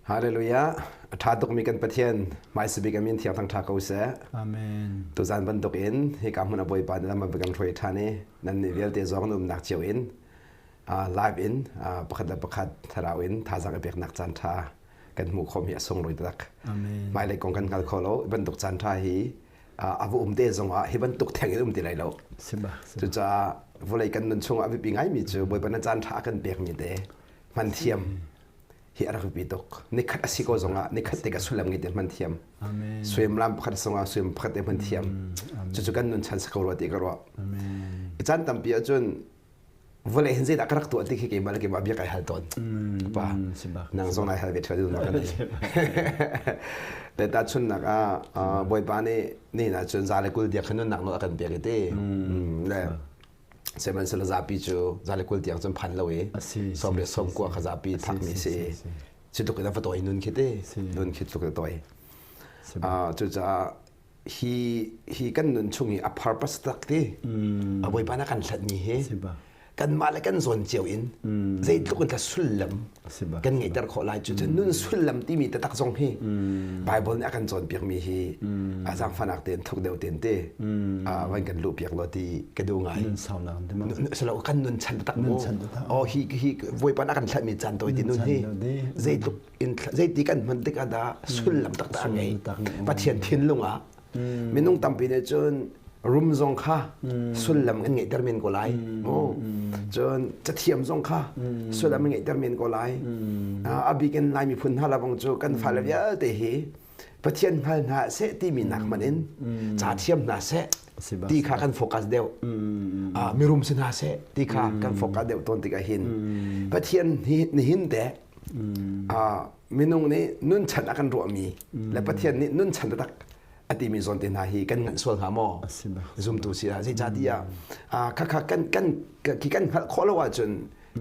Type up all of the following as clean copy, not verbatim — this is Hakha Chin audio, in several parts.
Hallelujah. A ṭha tukmi kan Pathian hmaisabik a min thiang thangṭha ko seh. Amen. Tuzan bantuk in hika hmun a Bawipa nih lam kan hruai ṭhan i nan nih vialte zong nan umnak cio in live in pakhat le pakhat thlarau in thazaang i peknak caan ṭha kan hmuh khawhmi a sunglawi taktak. Amen. Hmailei kong kan hngal kho lo. Hi bantuk caan ṭha hi a va um te zong ah hi bantuk theng in um ti lai lo. Cucaah vawlei kan nun chungah a biapi ngaimi cu Bawipa na caan ṭha a kan pekmi te hman thiam hi a rak biapi tuk. Nikhat a si ko zongah nikhat te ka sullam ngei te hman thiam. Suimlam pakhat zongah suim pakhat te hman thiam. Cucu kan nun chan si ko rua ti ka ruah. I caan tampi ahcun vawlei hin zeidah ka rak tuah ti khi keimah le keimah bia kai hal tawn. Pa nang zong nai hal ve ṭheo ding kan te ta chunnak ah Bawipa nih ni na cun za le kul diak khan nunnak nawl a kan pek i ti. Le sihmanhsehlaw zapi cu za le kul tiang cun phan lo i sawm le sawm kua kha zapi thakmi si cu tluk in a va tawi nun khi te nun khi tluk in a tawi cucaah hi hi kan nun chung i a purpose tak ti a bawipa na kan hlatmi hi kanmah le kan zawn cio in zeitluk in ka sullam kan ngeihter khawh lai cu nun sullam timi taktak zong hi Bible nih a kan cawnpiakmi hi a zaangfahnak tein thuk deuh tein te van kan luh piak law ti ka duh ngai silo kan nun chan taktak mu oh hi hi Bawipa a kan thlatmi caan tawi ti nun hi zeitluk in zeiti kan hman tik ah dah sullam taktak a ngei Pathian thinlung ah minung tampi nih cun rum zong kha sullam an ngeihter men ko lai cun cathiam zong kha sullam an ngeihter men ko lai a bik in Lai miphun hna labang cu kan fale vialte hi Pathian hngal hna seh timi nak man in ca thiam hna seh ti kha kan focus deuh mirum si hna seh ti kha kan focus deuh tawn tikah hin Pathian hi nihin te minung nih nun chan a kan ruahmi le Pathian nih nun chan taktak a timi zawn te hna hi kan nganh sual hnga maw zumtu si ah zeicahtiah khakha kan kan khi kan hngalh khawh lo ahcun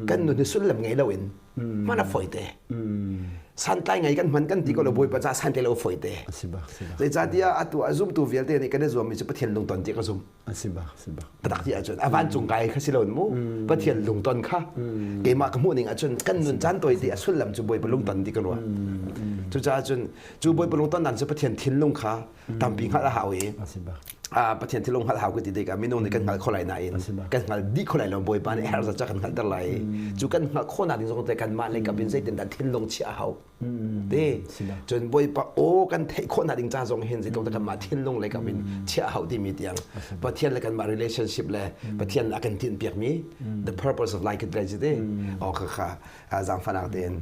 kan nun hi sullam ngei loin hman a fawi te santlai ngai kan hman kan ti ko lo bawipa ca santlai lo fawi te zeicahtiah atu a zumtu vialte nih kan i zuammi cu Pathian lungton ti ka zum A si bak, si bak. Tatak ti ahcun a vancung kai kha si lo mu. Pathian lungton kha keimah ka hmuh ning ahcun kan nun caan tawi ti a sullam cu Bawipa lungton ti ka ruah. Cucaah cun cu Bawipa lungton dan cu Pathian thinlung kha tampi hngalh a hau i Pathian thinlung hngalh hau ka ti tikah minung nih kan hngal kho lai nain kan hngal dih kho lai lo Bawipa nih herh zat kan hngalhter lai. Cu kan hngalh khawhnak ding zong te kanmah lei kap in zeitin dah thinlung chiah a hau. Te cun Bawipa aw kan theih khawh hna ding ca zong hin zeitluk kanmah thinlung le kam in chiah hau timi tiang Pathian le kanmah relationship le Pathian a kan tinh piakmi the purpose of life kan te aw kha kha zaangfahnak tein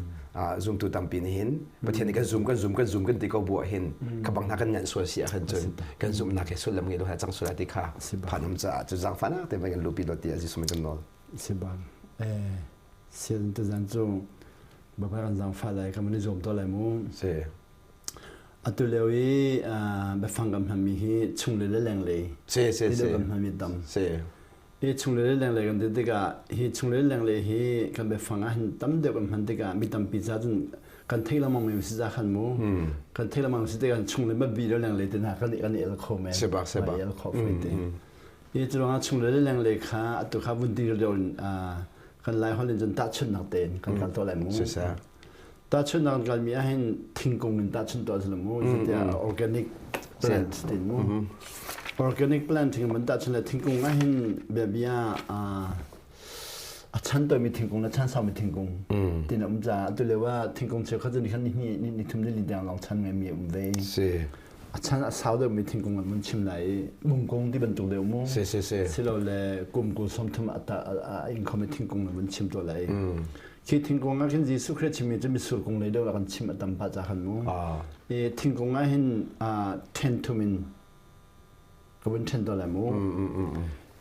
zumtu tampi nih hin Pathian nih kan zum kan zum kan zum kan ti ko bu ah hin kha bang hna kan nganh sual si ah khan cun kan zumhnak he sullam ngei lo ha cang sual ti kha phan um caah cu zaangfahnak te kan lupi lo ti Jesuh min kan nawl Sibang eh sian tuzan cu Bapak kan zaangfah lai kan van i zuam tuah lai mu. Si. Atu lio i biafang kan hmanmi hi chunglei le lenglei. Si si si. kan hmanmi tam. Si. Hi chunglei le lenglei kan ti tikah hi chunglei le lenglei hi kan biafang ah hin tam deuh kan hman tikah mi tampi ca cun kan thei lengmang mi si ca khan mu. Kan thei lengmang si tikah chunglei ma bi le lenglei te hna kan kan i el kho men. Si bak si bak. El kho fai te. Hi cu ruangah chunglei le lenglei kha atu kha vun ti deuh in kan lai holh in cun tahchunhnak tein kan kal tuah lai mu. Tahchunhnak kan kalmi ahhin thingkung in tahchunh tuah si lo mu. Zeitiah organic plant tin mu. Organic plant thing man tahchun le thingkung ahhin biabia a chan toimi thingkung le chan saumi thingkung tin a um caah atu lio ah thingkung cheukhat cu ni khan ni hnih ni thum ni li tiang lawng chan ngeimi a um ve. Si. A chan a sau deuhmi thingkung an mun chim lai i mungkung ti bantuk deuh mu. Si si si. Silole kum kul 30 a ta a ing khomi thingkung an mun chim tuah lai. Khi thingkung ah khin Jesuh Khrist chimmi cu mitsur kung lei deuh ah kan chim a tam pah ca khan mu. I thingkung ah hin ṭhen thum in ka vun ṭhen tuah lai mu.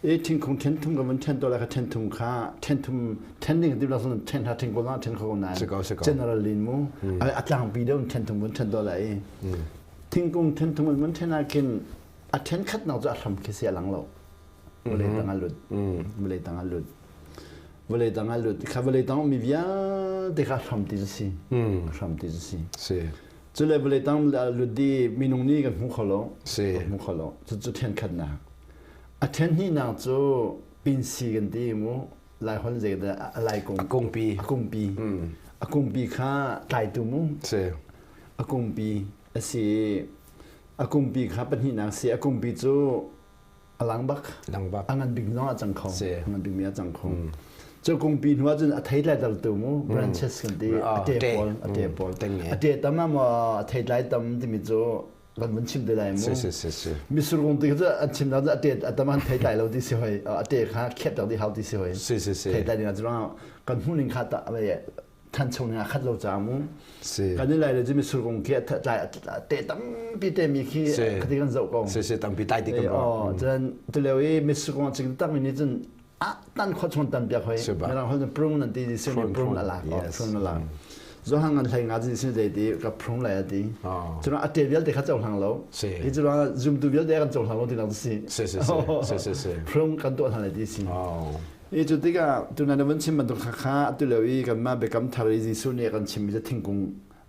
I thingkung ṭhen thum ka vun ṭhen tuah lai kha ṭhen thum kha ṭhen thum ṭhen ding ti lo ṭhen ha ṭhen ko la ṭhen kho nain general in mu a tlangpi deuh ṭhen thum vun ṭhen tuah lai i thingkung ṭhen thum vun ṭhen ah khin a ṭhen khat nak cu a hram khi si a lang lo vawlei tang a lut vawlei tang a lut vawlei tang a lut kha vawlei tang mi vialte kha hram ti si hram ti si si Cu le vawlei tang lut di minung nih kan hmu kho lo. Si. Hmu kho lo. Cucu then khatnak. A then hnihnak cu pinsi kan ti mu. Lai hon zei dah a lai kung. A kungpi. A kungpi. A kungpi kha tlaitu mu. Si. A kungpi a si. A kungpi kha pahnihnak si. A kungpi cu a lang bak. Lang bak. A ngan bik zong a cang kho. Si. A ngan bik mi a cang kho. Cu kungpi hnu ah cun a thei tlai tu mu branches kan ti a te pawl a te pawl a te tam ah maw a thei tlai tam timi cu kan vun chim te lai mu si si si si misur kong ti cu an chim nak a te a tam an thei tlai lo ti si hoi a te kha khep tak di hau ti si hoi si si si thei tlai ding ah cu kan hmuh ning kha ta thancho ning a khat lo ca mu si kan i lai le cu misur kong khi tlai te tampi te mi khi khati kan zoh ko si si tampi tlai ti kan oh cun tulio i misur kong ching tak mi nih cun a tan kho chon tan piak hoi mirang hol prung nan ti si ni prung ala prung ala zo hang an hlei nga jin sin dei ti ka prung lai ati cuna a te vialte kha cohlang lo hi cu zum tu vialte kan cohlang lo ti nak si si si si si si prung kan tuah hna lai ti si i cu tikah tuna na van chim bantuk kha kha atu lio i kan mah biakam thar i Jesuh nih kan chimmi cu thingkung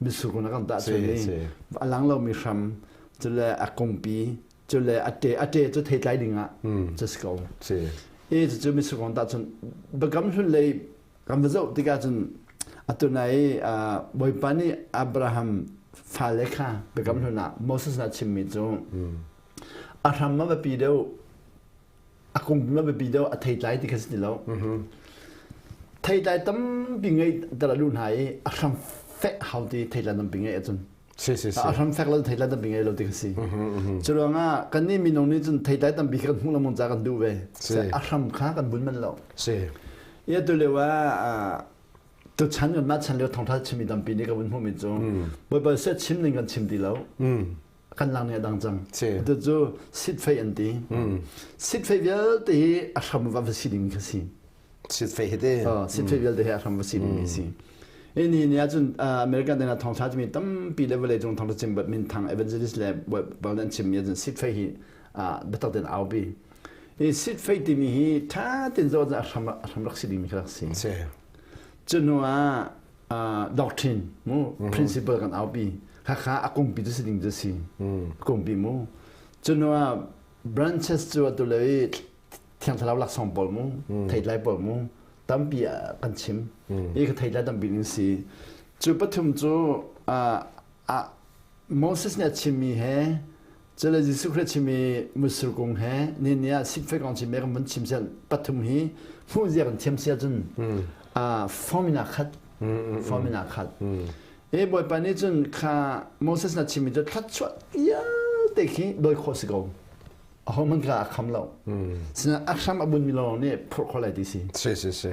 mitsur kung kan tah chun i a lang lomi hram cule a kungpi cule a te a te cu theitlai ding ah cu si ko si i cucu mitsur kong tah cun biakam hlun lei kan va zoh tikah cun atu nai Bawipa nih Abraham fale kha biakam hlun ah Moses na chimmi cu a hram a biapi deuh a kung a biapi deuh a theitlai ti kha si ti lo theitlai tampi ngei tara lu hna i a hram fek hau ti theitlai tampi ngei ahcun Si si si. A hram fek lo theitlai tampi ngei lo ti kha si. Cu ruangah kannih minung nih cun theitlai tampi kan hmuh lengmang ca kan duh ve. Si. A hram kha kan bun manh lo. Si. I atu lio ah tu chan kan mah chan lio thawngtha chimmi tampi nih ka vun hmuhmi cu Bawipa seh chim ning kan chim ti lo. Kan lang nih a dang cang. Si. Atu cu sitfei an ti. Sitfei vialte hi a hram va va si ding kha si. Sitfei hi te. Sitfei vialte hi a hram va si ding mi si. Ini ni ahcun American den ah thawngtha chimi tampi le vawlei cung thawngtha chim minthang evangelist le bawl an chimmi ahcun sitfei hi biatak tein aupi. I sitfei timi hi tha tein zoh a hram a hram rak si dingmi kha rak si. Si. Cu hnu ah doctrine mu principle kan aupi. Khakha a kungpi cu si ding cu si. Kungpi mu. Cu hnu ah branches cu atu le i thiang thlarau laksawng pawl mu theitlai pawl mu tampi kan chim i ka theitlai tampi ning si cu pathum cu Moses nih a chimmi he cule Jesuh Khrist chimmi musur kung he ni ni ah sifai kong chimmi kan vun chim sian pathum hi hmuh zia kan thiam sia cun form in aa khat form in aa khat e Bawipa nih cun kha Moses na chimmi cu thluachuah vialte khi dawi khawh si ko ahohmanh kha a kham lo. Sinain a hram a bunmi lawng nih phurh khawh lai ti si. Si si si.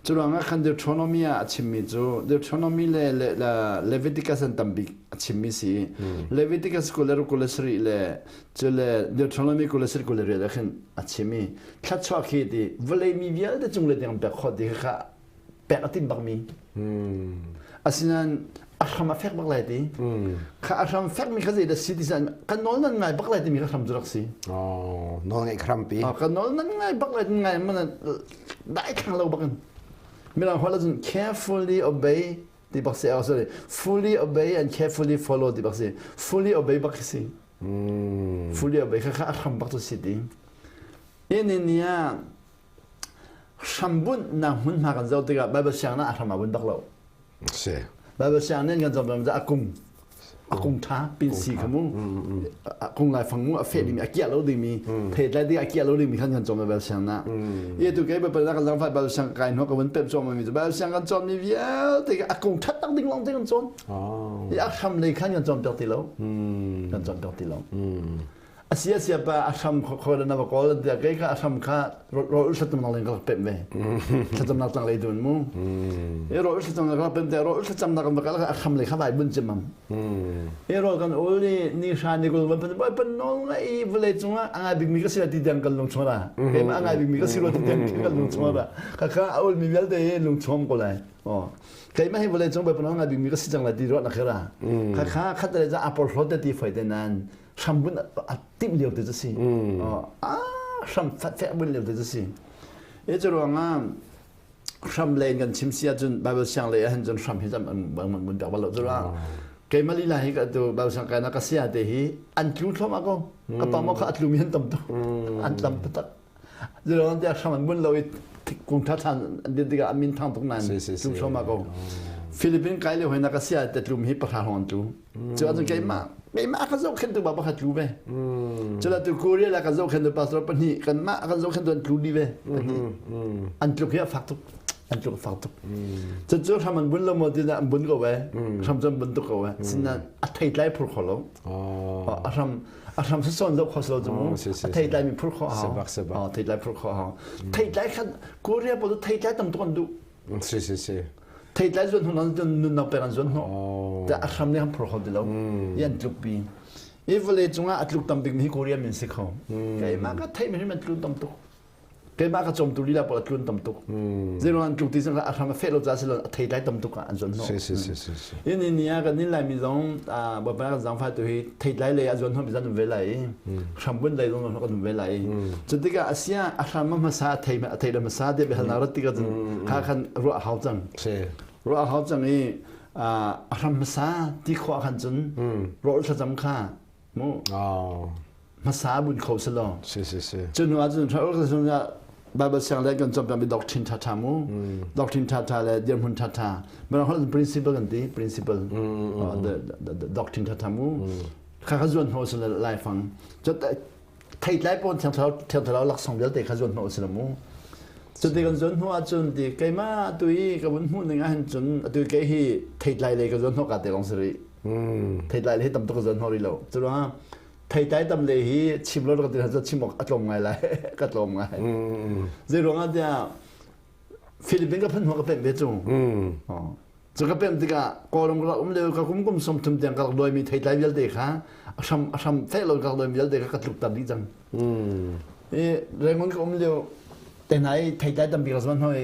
Cu ruangah khan Deuteronomy ah a chimmi cu Deuteronomy le, le, le Leviticus an tambik a chimmi si. Leviticus 27 le cu le Deuteronomy 27 ah khin a chim i thluachuah khi ti vawlei mi vialte cung le tiang pek khawh ti kha pek a tim bakmi. Asinain a hram a fek bak lai ti. Kha a hram fekmi kha zeidah si ti san kan nawl nan ngai bak lai timi kha hram cu rak si. Oh, nawl ngai hrampi. Kan nawl nan ngai bak lai ngai man dai thang lo bakin. Mirang holh ahcun carefully obey ti bak si. Oh, sorry. Fully obey and carefully follow ti bak si. Fully obey bak si. Fully obey kha kha a hram bak tu si ti. Ini nia hrambunhnak hmunhma kan zoh tikah Baibal sianginn ah a hram aa bunh bak lo. Si. Baibal sianginn kan zoh bang a kung a kung tha pinsi kha mu a kung laifang mu a feh dingmi a kiah lo dingmi theitlai ding a kiah lo dingmi khan kan cawm Baibal sianginn ah. I tu kei Baibal kan lang fai Baibal siang kai hnu ka vun pem cawm mi Baibal siang kan cawn mi vialte a kung that tak ding lawng te kan cawn. I a hram lei khan kan cawn piak ti lo. Kan cawn piak ti lo. A sia sia pa a hram kho na va kawl tiah kei kha a hram kha rawl thlacamnak leng ka rak pemh ve thlacamnak tlang lei dun mu e rawl thlacamnak ka rak pemh te rawl thlacamnak kan va kal a hram lei kha vai bun cimam e rawl kan ul ni ni hra ni kul van pan boy pan nol ngai vawlei cungah a ngai bikmi ka si ti tiang kan lung chung ra keimah a ngai bikmi ka si ro ti tiang kan lung chung ra kha kha a ul mi vialte hi lung chung ko lai oh keimah hi vawlei cung boy pan ngai bikmi ka si cang lai ti ruah na khera kha kha khat le za a porhlawt te ti foi te nan hrambun a timh lio te cu si a hram fatfek bun lio te cu si e cu ruangah hram le kan chim si ahcun Bible siang lei ahhin cun hram hi zam an mun pek bal lo cu ruang keimah lila hi ka tu Bible siang kai na ka sia te hi an tlu thlom ko ka pa mo kha a tlu mi an tam tu an tam taktak Ziruang tiah hram an bun lo i kung tha than an din tikah an min thang tuk nain tlu thluahmah ko. Philippine kai le hoina ka sia te tlum hi pahra hong an tlu. Cu ahcun keimah keimah ka zohkhentu pa pakhat tlu ve. Cula tu Korea la ka zohkhentu pastor pahnih kanmah kan zohkhentu an tlu dih ve. Pahnih. An tluk hi a fak tuk. An tluk a fak tuk. Cucu hram an bun lo maw ti an bun ko ve. Hram cu an bun tuk ko ve. Sinain a theitlai phur kho lo. A hram a hram sawn zoh kho lo cu mu. A theitlai mi phur kho hau. Theitlai phur kho hau. Theitlai khan Korea pawl cu theitlai tam tuk an duh. Si si si. Theitlai zuan hnu cun nunnak pek an zuan hnawh. Ta a hram nih an phur kho ti lo. Yan tluk pi. I vawlei cungah a tluk tam bik mi hi Korea min si kho. Keimah ka theih mi an tlun tam tuk. Keimah ka cawmtu lila pawl a tlun tam tuk. Zeiruang an tluk ti zong a hram a feh lo ca si lo a theitlai tam tuk ah an zuan hnawh. Si si si si si. In ni ah kan nin Laimi zong Bawipa kan zaangfah tu hi theitlai lei a zuan hnawh mi zan um ve lai i hrambun lei zong kan um ve lai. Cu tikah asia a hram hmasa a thei a thei hmasa te biahalnak rat tikah cun kha khan ruah hau cang. Ruah hau cang i a hram hmasa ti khawh khan cun rawl thlacam kha mu hmasa bun kho si lo. Si si si. Cu hnu ah cun rawl thlacam Bible siang le kan cawm mi doctrine tha tha mu doctrine tha tha le dirhmun tha tha mirang holh principle kan ti principle the doctrine tha tha mu kha kha zuan hnawh sila laifang theitlai pawn thiang thlarau laksawng vialte kha zuan hnawh sila mu cuti kan zuan hnu ahcun ti keimah tu i ka vun hmuh ning ahhin cun atu kei hi theitlai lei ka zuan hnawh ka te lawng si rih theitlai lei hi tam tuk ka zuan hnawh rih lo cu ruangah theitlai tam lei hi chim lo ka ti cu chim awk a tlawm ngai lai ka tlawm ngai zei ruangah tiah Philippines ka phanh hnu ka pemh ve cu Cu ka pemh tikah Kawlram ka rak um lio ka kum kum 30 tiang ka rak dawimi theitlai vialte kha a hram a hram feh lo ka rak dawimi vialte kha ka tlukter dih cang. I Rangoon ka um lio te hna i theitlai tampi ka zuan hoi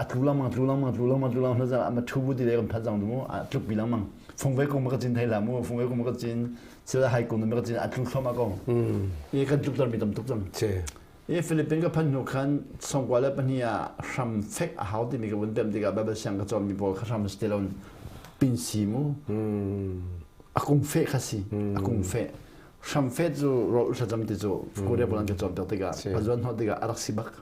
a tlu lengmang tlu lengmang tlu lengmang tlu lengmang hnu a thu bu ti le kan phat cang mu a tluk pi lengmang fungve kung ma ka cin thei la mu fungve kung ma ka cin sila hai kung ma ka cin a tlu thluahmah ko i kan tlukter mi tam tuk cang. I Philippine ka phanh hnu khan 94 ah hram fek a hau timi ka vun pemh tikah Bible siang ka cawnmi pawl kha hram si ti lo pin si mu. A kung fe kha si. A kung fe. Hram fe cu rawl thlacam ti cu Korea pawl an ka cawnpiak tikah ka zuan hnawh tikah a rak si bak.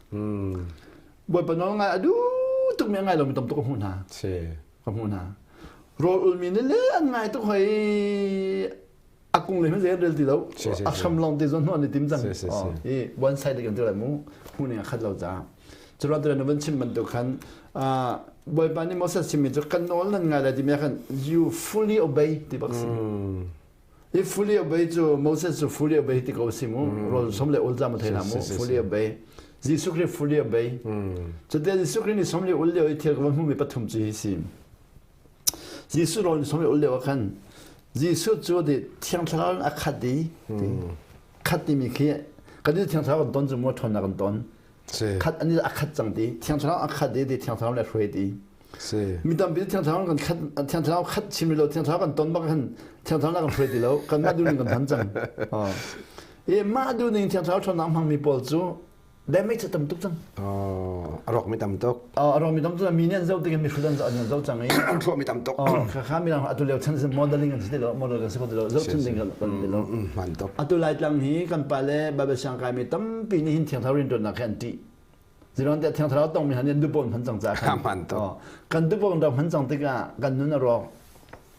Bawipa nawl ngai a duh tukmi a ngai lomi tam tuk ka hmuh hna. Ka hmuh hna. Rawl ulmi nih le an ngai tuk hoi a kung le zei rel ti lo a hram long te zon an i tim cang i one side kan ti lai mu hmu ning a khat lo ca curuang tu na van chim bantuk khan bawipa nih Moses chimmi cu kan nawl nan ngai lai timi khan you fully obey ti bak si i fully obey cu Moses cu fully obey ti ko si mu rol som le ul jam thei na mu fully obey Jesuh Christ fully obey cute Jesuh Christ nih som le ul lio i thil ka van hmu mi pathum cu hi si Jesuh rawl in som le ul lio ah khan Jesuh cu di Thiang Thlarau in a khat i khat timi khi kan i Thiang Thlarau kan ton cu maw ṭhawnnak kan ton khat ani a khat cang ti Thiang Thlarau a khat i ti Thiang Thlarau le hruai ti mi tampi Thiang Thlarau kan khat Thiang Thlarau khat chim lo Thiang Thlarau kan ton bak khan Thiang Thlarau kan hruai ti lo kan mah duhning kan hman cang i mah duhning Thiang Thlarau ṭhawnnak hmangmi pawl cu damage a tam tuk cang. A rawk mi tam tuk. A rawk mi tam tuk mi nih an zoh tik mi hrut an zoh cang i. An thluah mi tam tuk. Kha kha mi atu lio chan modeling an si ti lo model kan si kho ti lo zoh chun ding kan ti lo. Man tuk. Atu lai tlang hi kan pa le Bible siang kai mi tampi nih hin thiang thlarau rin tuannak hi an ṭih. Ziron te thiang thlarau tong mi han an dupon hman cang ca khan. Man tuk. Kan dupon rak hman cang tikah kan nun a rawk.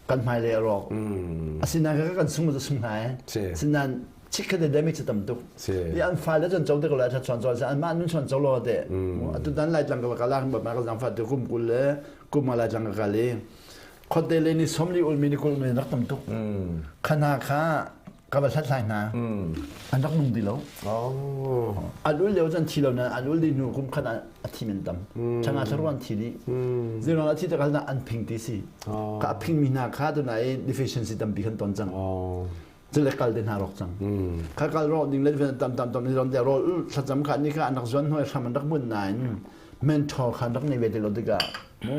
Kan hmailei a rawk. Asinain kha kan sung cu sung hna eh. Sinain chikkhat le damage tam tuk. I an fale cun co te ko lai tha chuan chuan an mah nun chuan co lo te. Atu dan lai tlang ka kala ba ma ka zang fa te kum kul le kum ma lai tlang ka kal i khote le ni somli ulmi ni kul mi rak tam tuk. Khana kha ka va hlathlai hna an rak nung ti lo an ul lio cun thi lo na an ul di hnu kum khat a thi men tam changa thlaru an thi dih zeiruang a thi takal na an phing ti si ka phing mi hna kha tu na i deficiency tampi kan ton cang cu le kal te hna rok cang kha kal ro ding le tam tam tam ni ron te ro thlacam kha ni kha an rak zuan hoi hram an rak mun nain mentor kha rak nei ve te lo tikah mu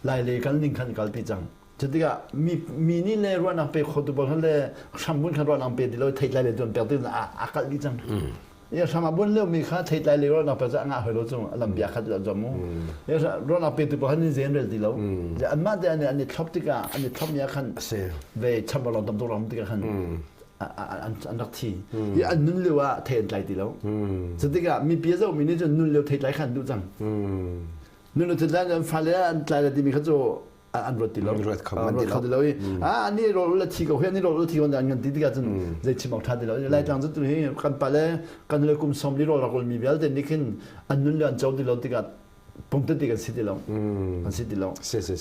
lai le kal ning khan kal pi cang Cutikah mi mi nih le ruahnak pe kho tu pawl khan le hram bun khan ruahnak pe ti lo theitlai le tuan pek ti a kalh dih cang. I hram a bun lio mi kha theitlai le ruahnak pe cu a ngah hoi lo cu lam bia khat lo mu. I ruahnak pe tu pawl khan ni zen rel ti lo. Anmah te an an i thlop tikah an i thlop mi ah khan ve chambalong tam tuk ram tikah khan an rak thi. I an nun lio ah thei an tlai ti lo. Cutikah mipi a zoh mi nih cun nun lio theitlai khan duh cang. Nun lio theitlai an fale an tlai le timi kha cu An ruat ti lo. Ruat kho man ti lo. I a ani rol la thi ko hi, ani rol thi ko an ngan ti tikah cun zei chim awk tha ti lo. Laitlang cu tu hi kan pale kan le kum som li rol rak ul mi vialte nih khin an nun le an co ti lo tikah pungtati kan si ti lo, kan si ti lo.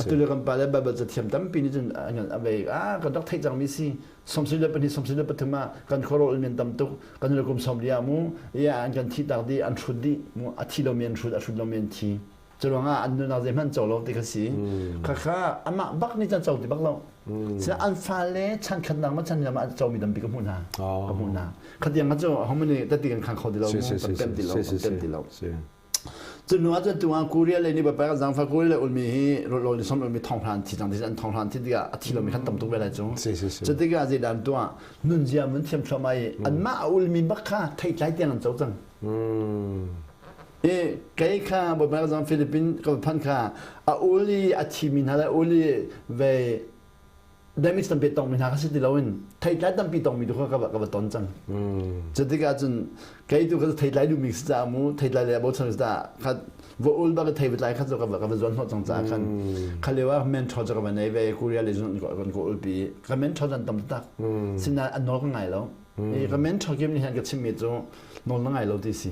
Atu le kan pale Bible ca thiam tampi nih cun a vei a kan rak theih cangmi si 92, 93 ah kan khuarawh men tam tuk, kan le kum som li ah mu ya an kan thi tak di, an hrut di mu, a thi lomi an hrut, a hrut lomi an thi. Curuangah an nunnak zeihmanh co lo ti kha si. Khakha amah bak nih cun co ti bak lo. Sina an fale chan khatnak ma chan ma comi tampi ka hmuh hna, ka hmuh hna. Khatiang kha cu homini tati kan khang kho ti lo mu, kan pem ti lo, kan pem ti lo. Cu hnu ah cun tu ah Korea lei nih bapak zaangfah Korea lei ulmi hi rawl ni som ulmi thonghlan thi cang ti an thonghlan thi tikah a thi lomi khan tam tuk ve lai cu. Cu tikah zeidah an tuah, nunzia mun thiam thluahmah i anmah a ulmi bak kha theitlai tiang an co cang. I kei kha bapak zang Philippine ka phan kha a ul i a thimi hna le ul i ve damage tampi tongmi hna kha si ti loin theitlai tampi tongmi tu kha ka va ton cang. Cu tikah cun kei tu kha theitlai duhmi si caah mu theitlai le bochan si caah kha va ul bak i thei va tlai kha cu ka va zuan hnawh cang caah khan kha lio ah mentor cu ka va nei ve. Korea le zun kan ka ulpi, ka mentor zan tam tak sinain an nawl ka ngai lo. I ka mentor kim nih han ka chimmi cu nawl na ngai lo ti si.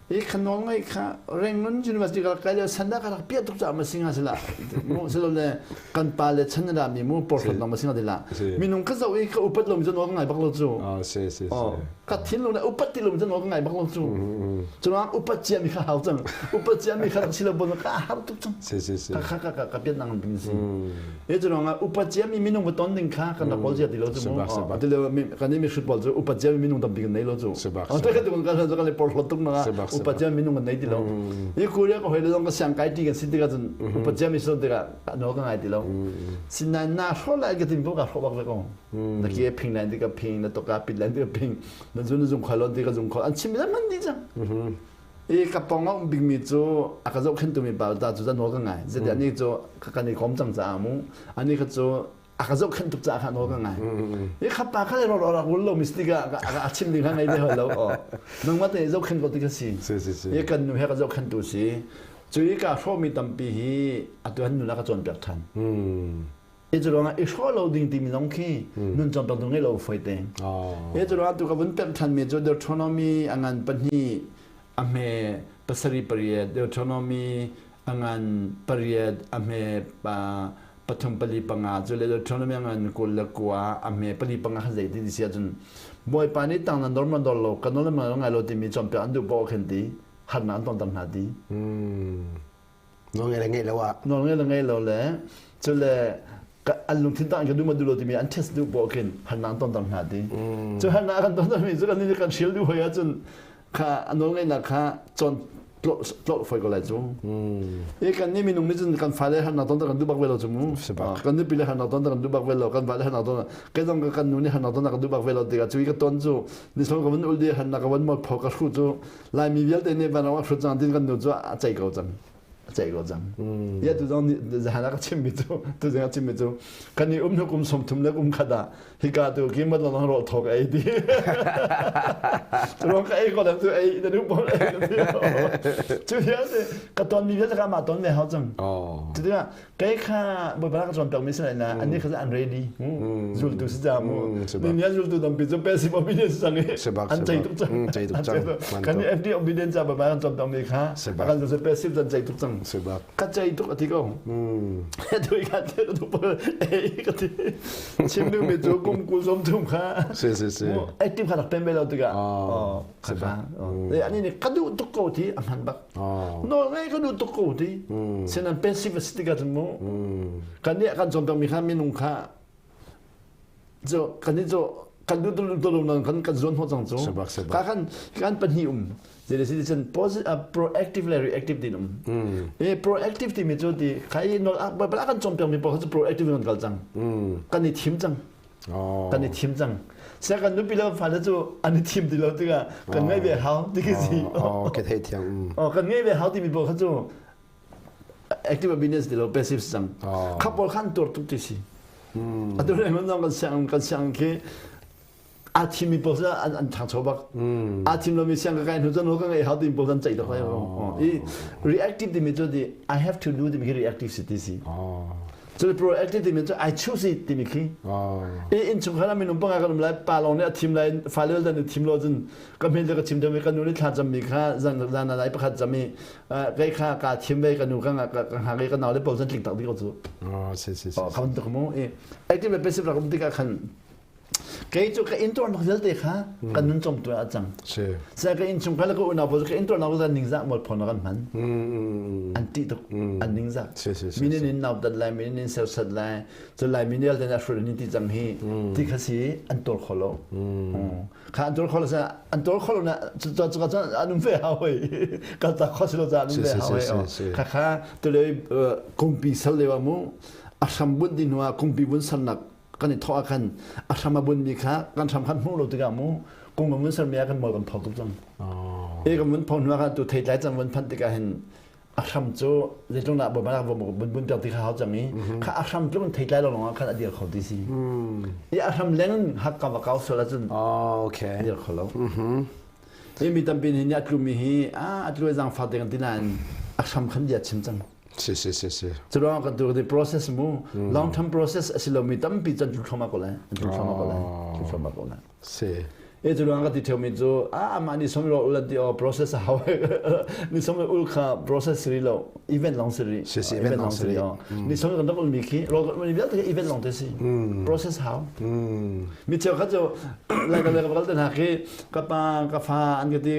I kha nawl ngai kha Rangoon University ka kai le sanda ka rak piah tuk caah ma singa sila mu silo le kan pa le chan da mi mu porhlawt ma singa dila minung ka zoh i ka upat lo mi cu nawl ka ngai bak lo cu. Si si si. Ka thinlung le upat ti lo mi cu nawl ka ngai bak lo cu. Curuang upat cia mi kha hau cang, upat cia mi kha rak silo bon ka har tuk cang. Si si si. Ka ka ka ka piat nang ding si. E curuang upat cia mi minung va ton ding kha kan rak kawl cia ti lo cu mu. Ti lo kan i mi hrut pawl cu upat cia mi minung tampi kan nei lo cu. Te ka tu kan kan le porhlawt tuk na upat cia minung kan nei ti lo. I Korea ka hoi le zong ka siang kai ti kan si tikah cun upat cia mi son tikah no ka ngai ti lo. Sinain na hro lai ka tin ko ka hro bak ve ko. Na ke phing lai ti ka phing, na toka pit lai ti ka phing, na zun na zung khal ti ka zung khal an chim le man di cang. I ka pong a um bikmi cu a ka zohkhentu mi pa ta cu zan ka ngai. Zeiti ani cu kan i kom cang caah mu ani kha cu a ka zohkhenh tuk caah kha nawl ka ngai. I kha pa kha le ro rak rul lo mistik a a chim ding kha ngei ve hoi lo. Nangmah te zohkhenh ko ti ka si. I kan nu he ka zohkhentu si. Cu i ka hrawhmi tampi hi atu han nula ka cawnpiak ṭhan. I cu ruangah i hrawh lo ding timi zong khi nun cawnpiak tu ngei lo foi te. I cu ruangah tu ka vun pemh ṭhanmi cu Deuteronomy a ngan 2 a hme 7 8, Deuteronomy a ngan 8 a hme 3 4 5 cu le Deuteronomy a ngan 29 a hme 4 5 kha zei ti ti si ahcun Bawipa nih tang nan dor man dor lo ka nawl man ngai lo timi cawnpiak an duh paoh khin ti harnak an tonter hna ti. Nawl ngei le ngei lo ah. Nawl ngei le ngei lo le cu le an lungthin tang ka duh ma duh lo timi an test duh paoh khin harnak an tonter hna ti. Cu harnak kan tonter mi cu kan nih kan hrial duh hoi ahcun kha a nawl ngeihnak kha cawn tlolh foi ko lai cu. I kan nih minung nih cun kan fale harnak ton kan duh bak ve lo cu mu. Kan nupi le harnak ton kan duh bak ve lo, kan vale harnak ton kai zong kan nu nih harnak ton kan duh bak ve lo tikah cu i ka ton cu nisong ka van ul di harnak ka van mol pho ka hru cu Laimi vialte nih van ram hrut cang tin kan nu cu a ceih ko cang, a ceih ko cang. Ya tu zong zahan ah ka chimmi cu, tu zong a chimmi cu kan i um hnu kum 30 le kum khat ah hika tu ki mat long ro thok ei ti. Cu ka ei ko lam tu ei na nu pawl ei ti. Cu vialte ka ton mi vialte ka ma ton ve hau cang. Cu tikah Kei kha Bawipa ka cawnpiak mi si lai na annih kha an ready zultu si ca mu ni nia zultu tampi cu passive obedience cang i an cei tuk cang, cei tuk cang. Kan nih active obedience ca Bawipa kan cawnpiak mi kha kan cu passive can cei tuk cang, ka cei tuk ati ko tu i ka te tu pa e ka ti chim duh mi cu kum 23 kha si si si active kha rak pem ve lo tikah kha ani nih ka duh tuk ko ti a hman bak. Nawl ngei ka duh tuk ko ti. Sinan passive a si tikah cun mu kan nih kan cawnpiak mi kha minung kha cu kan nih cu kan duh tuk lo nan kan kan zuan hnawh cang cu. Ka kan kan pahnih um. Jadi si cun proactive le reactive tin um. E proactive timi cu ti khai nawl bala kan cawnpiak mi pawl cu proactive kan kal cang. Kan i thim cang. Kan i thim cang. Sia kan nupi le fale cu an i thim ti lo tikah kan ngeih ve hau ti khi si. Oh, ka thei thiam. Oh, kan ngeih ve hau timi pawl kha cu active obedience ti lo, passive cang. Kha pawl khan tuar tuk ti si. Atu le man kan siang kan siang khi a thimi pawl an an thangcho bak. A thim lomi siang ka kai hnu cun ka ngeih hau timi pawl kan ceih tuk lai. I reactive timi cu ti I have to do timi khi reactive si ti si. Cu proactive timi cu I choose it timi khi. I innchungkhar ah minung panga kan um lai, pa lawng nih a thim lai, fale dan i thim lo cun ka hmel ka chim deuh ka nu nih thla cammi kha zan zan lai pakhat cam i kei kha ka thim ve ka nu ka ka hngak i ka nau le pawl cun tling tak dih ko cu. Si si si. Kha bantuk mu i active le passive rak um tikah khan Kei cu ka intuarnak vialte kha kan nun cawmtu ah a cang. Sa ka innchung kha le ka unau pawl ka intuarnak vialte ningzah mualpho na kan hman. An ṭih tuk. An ningzah. Mi nih nau dat lai, mi nih serhsat lai, cu lai mi vialte nih a hrut an ti cang hi ti kha si an tuar kho lo. Kha an tuar kho lo an tuar kho lo na cu cu cu an um ve hau hoi. Kal tak kho si lo ca an um ve hau hoi. Kha kha tule kungpi sal leo mu a hram bunh ding hnu ah kungpi vun sarnak kan i thawh ah khan a hram a bunmi kha kan hram khan hmuh lo tikah mu kung kan vun sermi ah kan mual kan pho tuk cang. E kan vun pho hnu ah khan tu theitlai cang vun phanh tikah hin a hram cu zeitlung dah bawipa bun bun bun piak ti kha hau cang i kha a hram tluk in theitlai lo lawngah khan a dir kho ti si. I a hram leng hak ka va kau sual ahcun okay. a dir kho lo. Hi mi tampi nih a tlumi hi a a tlu zaangfak ding an ti nain a hram khan bia chim cang. Si si si si. Curuang kan tu the process mu long term process a si lomi tampi can tu thloma ko lai an tu thloma ko lai tu thloma ko lai. Si. E curuang ka ti theomi cu a amah ni som ro ulan ti o process a hau ni som ul kha process ri lo event long siri si si event long siri ni som kan rak ul mi khi ro mi vialte event long te si process hau mi cheu kha cu lai ka le ka kal te hna khi ka pa ka fa an ka ti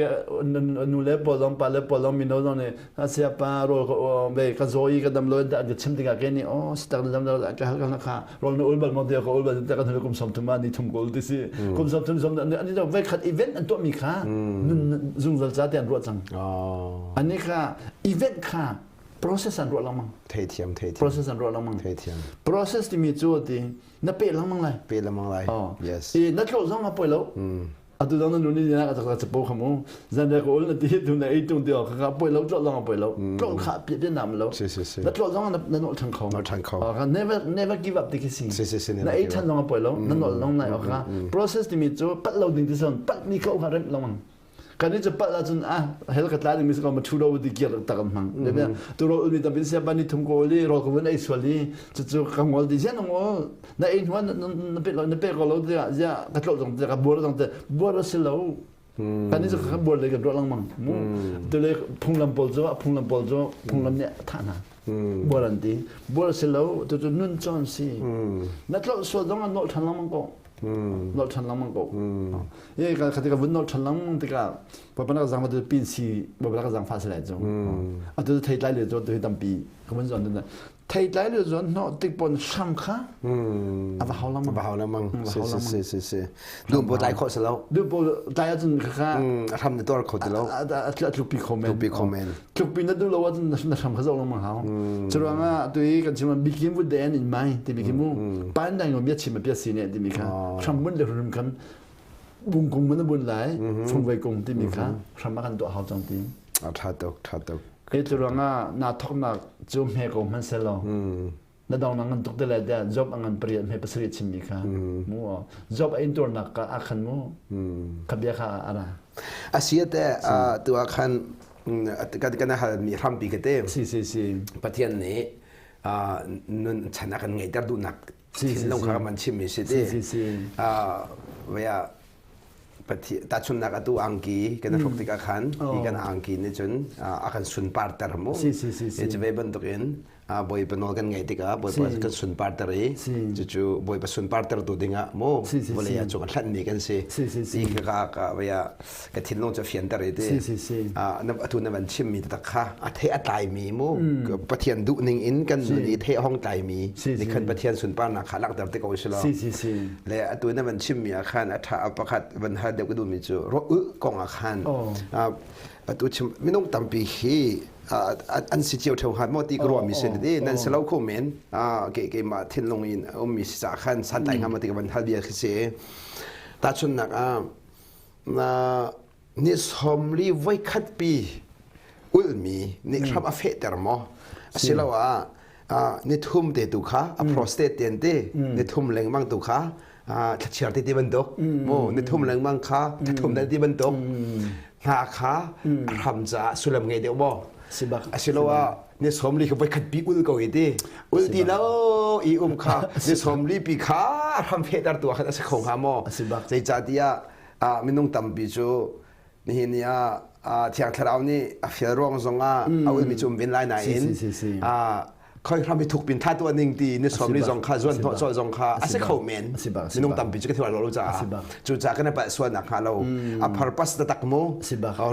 nu le pawl zong pa le pawl zong mino zong nih siapa rawl ka be ka zaw i ka dam lo an ka chim tikah ke nih oh sitak na dam lo ka hal ka kha rawl na ul bal mo te ka ul bal te kan hal kum 30 ma ni thum ko ti si kum 30 som ani do ve khat event an tuah mi kha nun zungzal ca te an ruah cang ani kha event kha process an ruah lengmang theithiam theithiam process an ruah lengmang theithiam process timi cu ti na pe lengmang lai pe lengmang lai yes i na tlo zong a poi lo Atu dang na nu nih na ka capo kha mu zan ka ul na ti tu na ei tung ti ka ka poi lo tlo zong poi lo tlo kha pi pi nam lo si si si na tlo zong na na nol than kho nol than kho ka never never give up ti khi si si si si na ei than zong poi lo na nol long nai ka process ti mi cu pat lo ding ti son pat mi ko kha rem long kan ni cu pat la cun a hel ka tla ding mi ko ma thu lo ti kiar tak am hmang le tu ro ul mi tam sia ban ni thum ko li ro ko vun ei sual li cu cu ka ngol di sian ngol na ei hnuan na pe na pe ko lo ti zia ka tlo zong te ka buar zong te buar si lo kan ni ka buar le ka ruah lengmang mu tu le phunglam pawl cu phunglam pawl cu phunglam nih tha hna buar an ti buar si lo tu cu nun chon si na tlo sual zong an nol than lengmang ko nol than lengmang ko ye ka khati ka vun nol than lengmang tikah papa na zang ma tu pin si baba ka zang fa se lai chu atu thei tlai le chu tu tampi ka vun zon tu theitlai le zawn hnawh tik pon hram kha a va hau lengmang va hau lengmang si si si si si duh bo tlai khawh si lo duh bo tlai ahcun kha a hram na tuar kho ti lo a tlukpi kho men tlukpi kho men tlukpi na duh lo ahcun na hram kha zoh lengmang hau curuangah tu i kan chim bikin vut de an in mai timi khi mu pan dai ngom bia chim bia si ne timi kha hram mun le hrum khan bung kung mun bun lai fungvei kung timi kha hram a kan tuah hau cang ti a tha tuk tha tuk Kei cu ruangah naa thawknak cu hme ko hmanh selaw na dong na ngan tuk te le tiah job a ngan pariat hme pasarih chimmi kha mu job a intuarnak ka a khan mu kha bia kha a ra. Asia te tu ah khan kan kan hal mi hrampi ka te. Si si si. Pathian nih nun chan a kan ngeihter duhnak thinlung kha man chimmi si ti. Si si si. Vaya Tahchunhnak atu angki kan i hruk tikah khan hi kan angki nih cun a kan sunparter mu. Cu ve bantukin Bawipa nawl kan ngaih tikah Bawipa kan sunparter i cucu Bawipa sunpartertu dingah mu vawlei ah cu kan hlanhmi kan si. Ti ka ka ka thinlung cu a fianter i ti. Atu na van chimmi taktak kha a thei a tlaimi mu Pathian duhning in kan nun i thei a hong tlaimi nih khan Pathian sunparnak kha langhter te ko si lo. Le atu na van chimmi ah khan a ṭha pakhat van hal deuh ka duhmi cu rawh kong ah khan atu chim minung tampi hi an si cio ṭheo hnga maw ti ka ruahmi si ti nan si lo kho men ke keimah thinlung in ummi si caah khan santlai hnga maw ti ka van hal bia khi si tahchunhnak ah ni 40 voikhat pi ulmi nih hram a fehter maw asiloah ni thum te tu kha a prostate ten te ni thum lengmang tu kha thlachiar te ti bantuk mu ni thum lengmang kha thla thum ti bantuk hna kha hram caah sullam ngei deuh maw asiloah Ni 40 kha voikhat pi ul ko i ti. Ul ti lo i um kha ni 40 pi kha hram fehter tu ah khan a si kho hnga maw? Zeicahtiah minung tampi cu nihin ni ah Thiang Thlarau nih a fial ruang zongah a ulmi cu um ven lai nain khoi hram hi thuk pin tha tu ning ti ni som ni zong kha zuan hnawh cawh zong kha a si kho men minung tampi cu ka thiwa lo caah cu ca kan palh sual nak hnga lo a purpose ta tak mu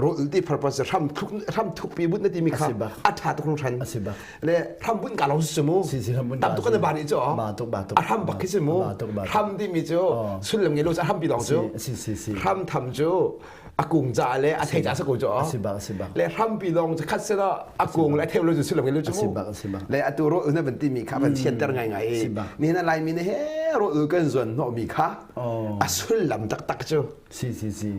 rul ti purpose hram thuk hram thuk pi but na ti mi kha a tha tuk hran le hram bun ka lo su mu tam tuk kan ba ni chu a hram bak khi si mu hram ti mi cu sullam nge lo ca hram pi dong cu hram tham cu a kung ca le a thei ca sa ko cu le hrampi lawng cu khat se a kung le a theu lo cu sullam nge lo cu le atu ro na van ti mi kha van thianter ngai ngai i ni na lai mi ne he ro kan zuan hnawh mi kha a sullam taktak cu si si si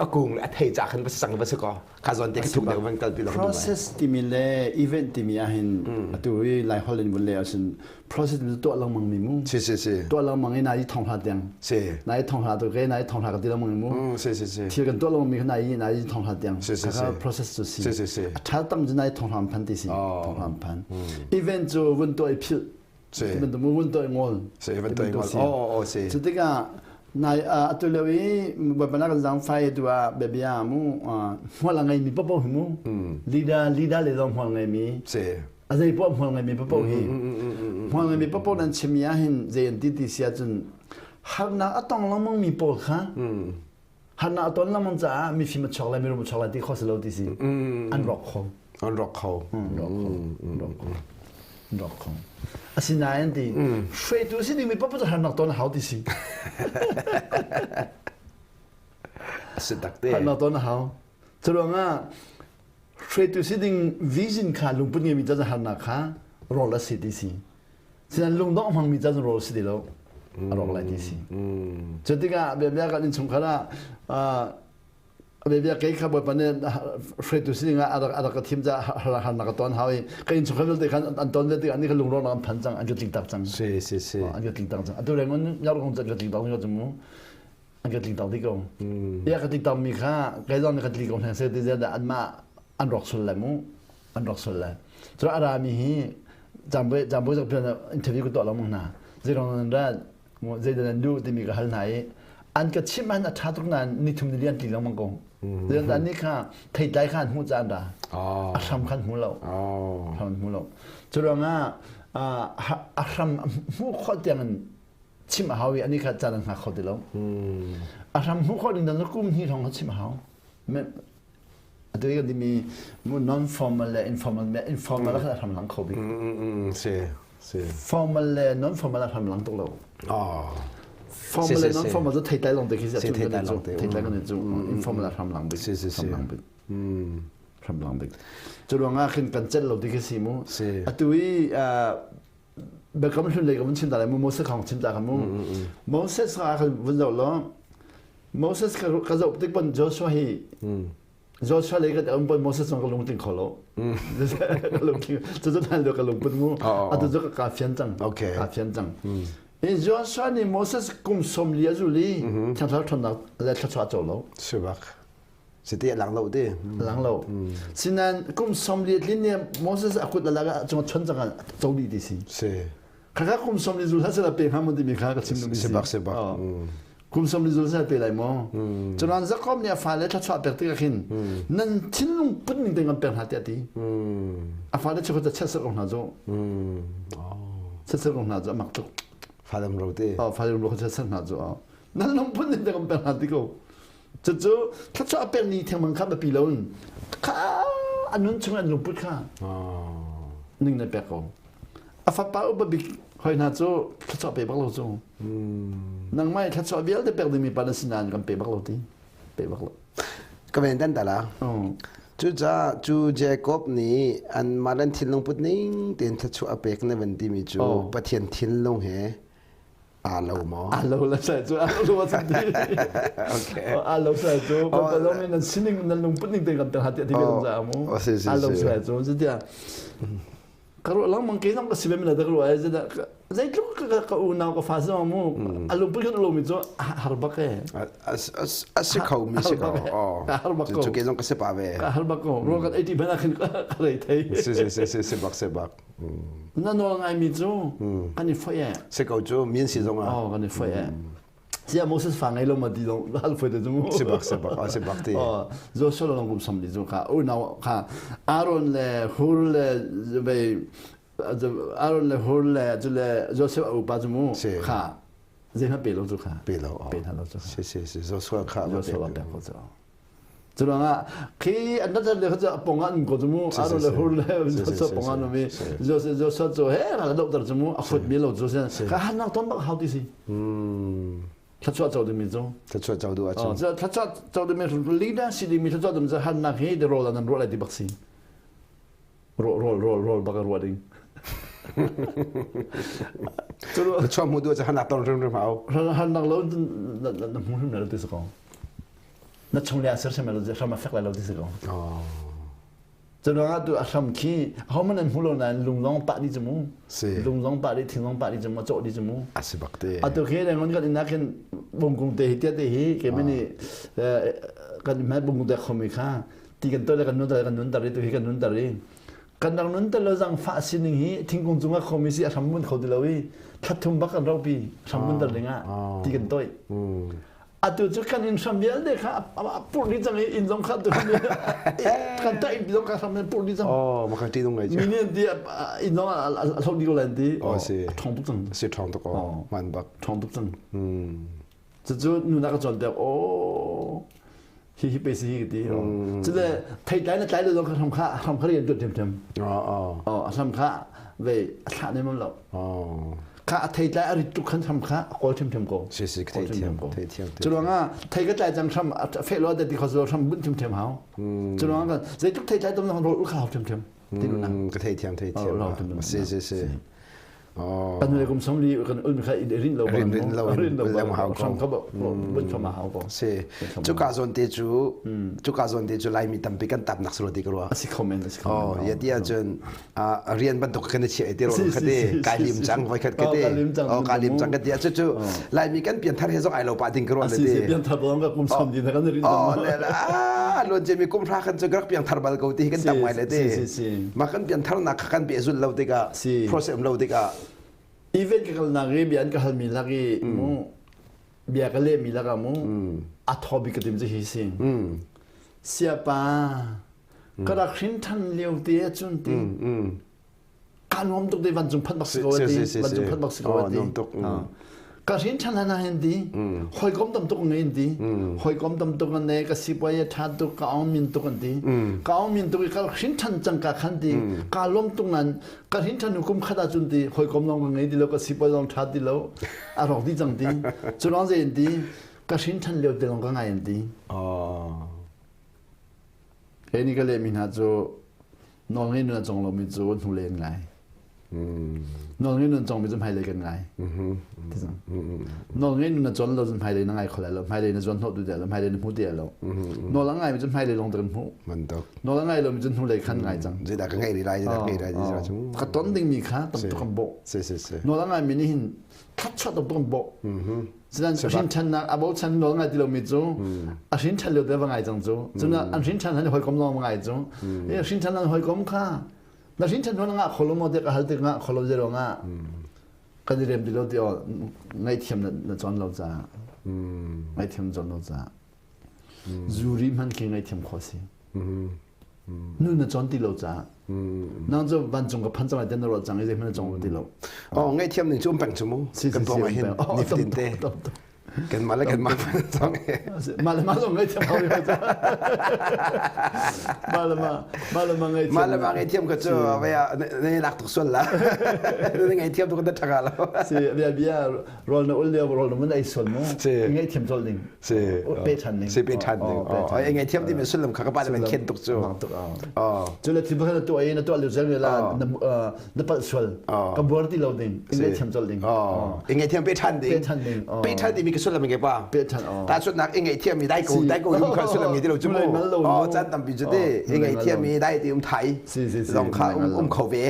a kung le a thei ca khan va sang va si ko kha zawn te thuk deuh van kalpi lo process timi le event timi ahhin atu i lai holh in vun le ahcun process mi tuah lengmang mi mu si si si tuah lengmang i nai thong hla tiang si nai thong hla tu ke nai thong hla ka ti lengmang mu si si si thil kan tuah lengmang mi kha nai nai thong hla tiang si si si process cu si si si si a tha tam cu nai thong hla phan ti si thong hla phan event cu vun tuah i philh si van tu vun tuah i ngol si van tuah i ngol oh oh si cu tikah nai atu lio i baibal kan zang fai tu ah bia mu hmual a ngei mi popo hi mu leader leader le zong hmual ngei mi si a zei poah hmual ngeimi paoh hi hmual ngeimi paoh nan chimmi ah hin zei an ti ti si ahcun harnak a tong lengmang mi pawl kha harnak a ton lengmang caah mifim a chuak lai mirum a chuak lai ti kho si lo ti si an rawk kho an rawk kho an rawk kho an rawk kho an rawk kho asinain ti hruaitu si dingmi paoh cu harnak ton a hau ti si si tak te harnak ton a hau curuangah hruaitu si ding vision kha lungput ngeimi ca harnak kha rawl a si ti si sinan lungdongh hmangmi ca rawl si ti lo a rawk lai ti si cu tikah biabia kan innchungkhar ah biabia kei kha bawipa nih hruaitu si ding ah a rak ka thim ca harnak ka ton hau i ka innchungkhar vialte khan an ton ve tikah an ka lungrawk an phan cang an ka tling tak cang si si si an ka tling tak cang atu reng on yar kong ka tling tak cang mu an ka tling tak dih ko ya ka tling tak mi kha kai zong nih ka tli ko hna se ti dah anmah an rawk sul lai mu an rawk sul lai cu a ra mi hi jambo jambo zak pian interview ka tuah lengmang hna zeirong nan ra zei dah nan duh timi ka hal hna i an ka chimh an a ṭha tuk nain nithum ni lian tli lengmang ko zeirong an nih kha theitlai kha an hmuh caan ra a hram khan hmu lo hram hmu lo cu ruangah a hram hmuh khawh tiang in chim a hau i ani kha caan an hngak kho ti lo. A hram hmuh khawh ding dan kum hnih hrawng kha chim a hau. Atu i kan timi mu non formal le informal le informal kha a hram lang kho bik. Si si. Formal le non formal a hram lang tuk lo. Oh. Formal le non formal cu theitlai lawng te khi si. Theitlai lawng te. Theitlai kan cu informal a hram lang bik. Si si si. Hram lang bik. Hram lang bik. Cu ruangah khin kan celh lo ti khi si mu. Si. Atu i biakam hlun lei ka vun chim ta lai mu Moses kong chim ta ka mu Moses kha kan vun zoh law Moses ka ka zoh tik pon Joshua hi Joshua lei ka um pon Moses zong ka lungtling kho lo ka lungtling cu cu hlan ka lungput mu atu cu ka fian cang ka fian cang in Joshua nih Moses kum som li a zul i thiang thlarau ṭhawnnak le thluachuah a co lo Sibak Siti a lang lo ti. Lang lo. Sinan kum som li tlin ne Moses a kut alak cung chon chang co di ti si. Si. Khaka kum som li zul ha pe ha mun ti mi kha ka chim mi si. Sebak sebak. Kum som li zul sa pe lai mo. Chuan Jacob nih a fale thla pek tik khin nan thinlung put ning te ngam pek hna ti ati. A fale chu ta chet sak hna zo. Chet sak hna zo mak tuk. Fadam ro te. Oh fadam ro chet sak hna zo. Nan lungput ning te ngam pek hna ti ko. Cucu thluachuah a pekmi thengmang kha biapi loin kha a nun chung an lungput kha ning na pek ko. A fapa upa bik hoi hna cu thluachuah pe bak lo cu. Nangmah i thluachuah vialte pek dingmi pa na si nain kan pe bak lo ti. Pe bak lo. Ka ven dan ta la. Cucaah cu Jacob nih anmah an thinlung put ning tein thluachuah a pek na van timi cu Pathian thinlung he aa lo maw? Aa lo la sai cu aa lo lo san ti. Okay. Aa lo sai cu pa lo men nan sining nan lungput ning te kan tel hati ati kan za mu. Aa lo sai cu zutia. Karo lang mang ke nang ka sibe mina da karo ai zada. Zeitluk ka unau ka fa zong mu a lungput kan lomi cu har bak e. A si kho mi si ko. Har bak ko. Cu ke zong ka si pa ve. Ka har bak ko. Rual kan ei ti hmanh ah khin ka rei thei. Si si si si si bak si bak. Na nawl ngai mi cu kan i foih e. Si ko cu min si zong ah. Oh kan i foih e. Sia Moses fa ngei lo ma ti dong hal foi te cu mu. Si bak si bak si bak ti. Oh Joshua long kum sam di cu kha unau kha Aaron le Hur le vei Aaron le Hur le cu le Joseph a upa cu mu kha zei hmanh pe lo cu kha. Pe lo. Pe hna lo cu. Si si si Joshua kha Joshua pe ko cu. Cu ruangah khi an rat le kha pong ah an ko cu mu Aaron le Hur le Joshua pong ah mi Joshua Joshua cu he ra do tar cu mu a khut mi lo cu kha han nak ton bak hau ti si. Thluachuah co ding mi cu. Thluachuah co duh ahcun. Thluachuah co ding mi leader si ding mi thluachuah ding cu han nak hi the role an ruah lai ti bak si. Rol rol rol rol bak ruah ding. Thluachuah hmu duh cu han nak ton rim rim hau. Han nak lo na hmu hrim lo ti si ko. Na chung le a ser lo hram a fek lai lo ti si ko. Cu ruangah tu a hram khi ahohmanh an hmu lo nain lung zong pah dih cu mu. Lung zong pah dih, thing zong pah dih cu mu, cawh dih cu mu. A si bak te. Atu khi le ngon kan inn ah khin bungkung te hi tia te hi keimah nih kan hmai bungkung te khomi kha ti kan tuah le kan nun tar kan nun tar i tu hi kan nun tar i kan rak nun tar lo zang fah sining hi thingkung cungah khomi si a hram mun kho ti lo i thla bak kan ropi hram mun tar ding ah ti kan toih. Atu cu kan inn hram vialte kha a purh dih cang i inn zong kha tu kan ta inn zong kha hram in purh dih cang. Oh, maka ti dong ngai cu. Mi nih an ti inn zong a hloh dih ko lai an ti. Oh, si. A ṭhawng tuk cang. Si ṭhawng tuk oh. Man bak. Ṭhawng tuk cang. Cucu nunak ka cawnpiak oh hi hi pe si hi ka ti. Cule theitlai na tlai lo zong kha hram kha hram kha rian tuan ṭhiamṭhiam. Oh, oh. A hram kha ve a thlah nem lo. Oh. Kha a thei tlai a rit tuk khan hram kha a kawl ṭhiamṭhiam ko. Si si thei thiam thei thiam. Cu ruangah thei ka tlai cang hram a feh lo da ti kho hram bunh ṭhiamṭhiam hau. Cu ruangah kan zeitluk thei tlai tam zong rawl ul kha hau ṭhiamṭhiam. Ti lu na. Ka thei thiam thei thiam. Si si si. Kan le kum som li kan ul mi kha rin lo rin rin lo rin lo hau hram kha bunh kha ma hau ko. Si. Cu ka zawn te cu cu ka zawn te cu Laimi tampi kan tap nak suro ti ka ruah. A si kho men a si kho men. Oh ya ti ahcun rian bantuk kan i chiah ti ro khate kai lim cang voi khat kate oh kai lim cang ka ti cu cu Laimi kan pianthar he zong ai lo pa ding ka ruah le ti pianthar bang ka kum sam din kan rin oh le la lon je mi kum hra khan cu rak pianthar bal ko ti kan tam ngai le ti ma kan pianthar nak kan pe zul lo tikah process um lo tikah event ka kal nak ri bia an ka hal mi lak i mu bia ka leh mi lak ah mu a thaw bik ka tim cu hi si siapa Ka rak hrin than lio te ahcun ti ka nuam tuk te vancung phanh bak si ko ti vancung phanh bak si ko ti ka hrin than hlan ah hin ti hawikom tam tuk ngei ti hawikom tam tuk an ne ka sipuai a tha tuk ka aung min tuk an ti ka aung min tuk i ka hrin than cang ka khan ti ka lom tuk nan ka hrin than kum khat ahcun ti hawikom lawng ka ngei ti lo ka sipuai lawng tha ti lo a rawk di cang ti cu lawng zei in ti ka hrin than lio te lawng ka ngai an ti He nih ka lehmi hna cu nawlngei nun a cawng lomi cu hnulei an ngai. Nawlngei nun a cawngmi cu hmailei kan ngai. Nawlngei nun a cawn lo cun hmailei na ngai kho lai lo. Hmailei na zuan hnawh tu ti lo. Hmailei na hmu ti lo. Nawl a ngaimi cu hmailei lawng te kan hmuh. Nawl a ngai lomi cu hnulei khan ngai cang. Zeidah ka ngeih rih lai, zeidah ka ngeih lai ti Ka ton dingmi kha tam tuk kan bawh. Nawl a ngaimi nih hin thluachuah tam tuk kan bawh. Sinan hrin ṭhannak a bochan nawl ngai ti lomi cu a hrin ṭhan lio te va ngai cang cu. Cun an hrin ṭhan han hawikom lawng va ngai cu. Hrin ṭhan an hawikom kha na hrin ṭhan hon ngah kholo maw te ka hal tik ngah kholo zero ngah kan i rem ti lo ti aw ngaihthiam na cawn lo caah ngaihthiam cawn lo caah zuri hman khi ngaihthiam khawh si. Nu na cawn ti lo caah nang cu vancung ka phan cang lai te na ruah cang i zeihmanh na cawng ti lo. Oh ngaihthiam ning cu um peng cu mu kan pawng ah hin nifatin te kanmah le kanmah zong mah le mah zong ngaihthiam hau mah le mah mah le mah ngaihthiam mah le mah ngaihthiam ka cu vaya ne lak tuk sual la ne ngaihthiam tuk na thanga lo si bia bia rol na ul lio rol na mun ei sual mu ngaihthiam col ding Si pe ṭhan ning. Si pe ṭhan ning. Oh, ai ngai thiam ti mi sullam kha ka pa le man khen tuk cu. Oh. Cu le thil pakhat na tuah i na tuah lio zel la na palh sual. Ka buar ti lo ding. I ngai thiam col ding. Oh. I ngai thiam pe ṭhan ding. Pe ṭhan ding. Pe ṭhan ti mi ka sullam nge pa. Pe ṭhan. Ta chut nak i ngai thiam mi dai ko dai ko yum kha sullam nge ti lo cu mu. Oh, chan tampi cu te i ngai thiam mi dai ti um thai. Si si si. Zong kha um kho ve.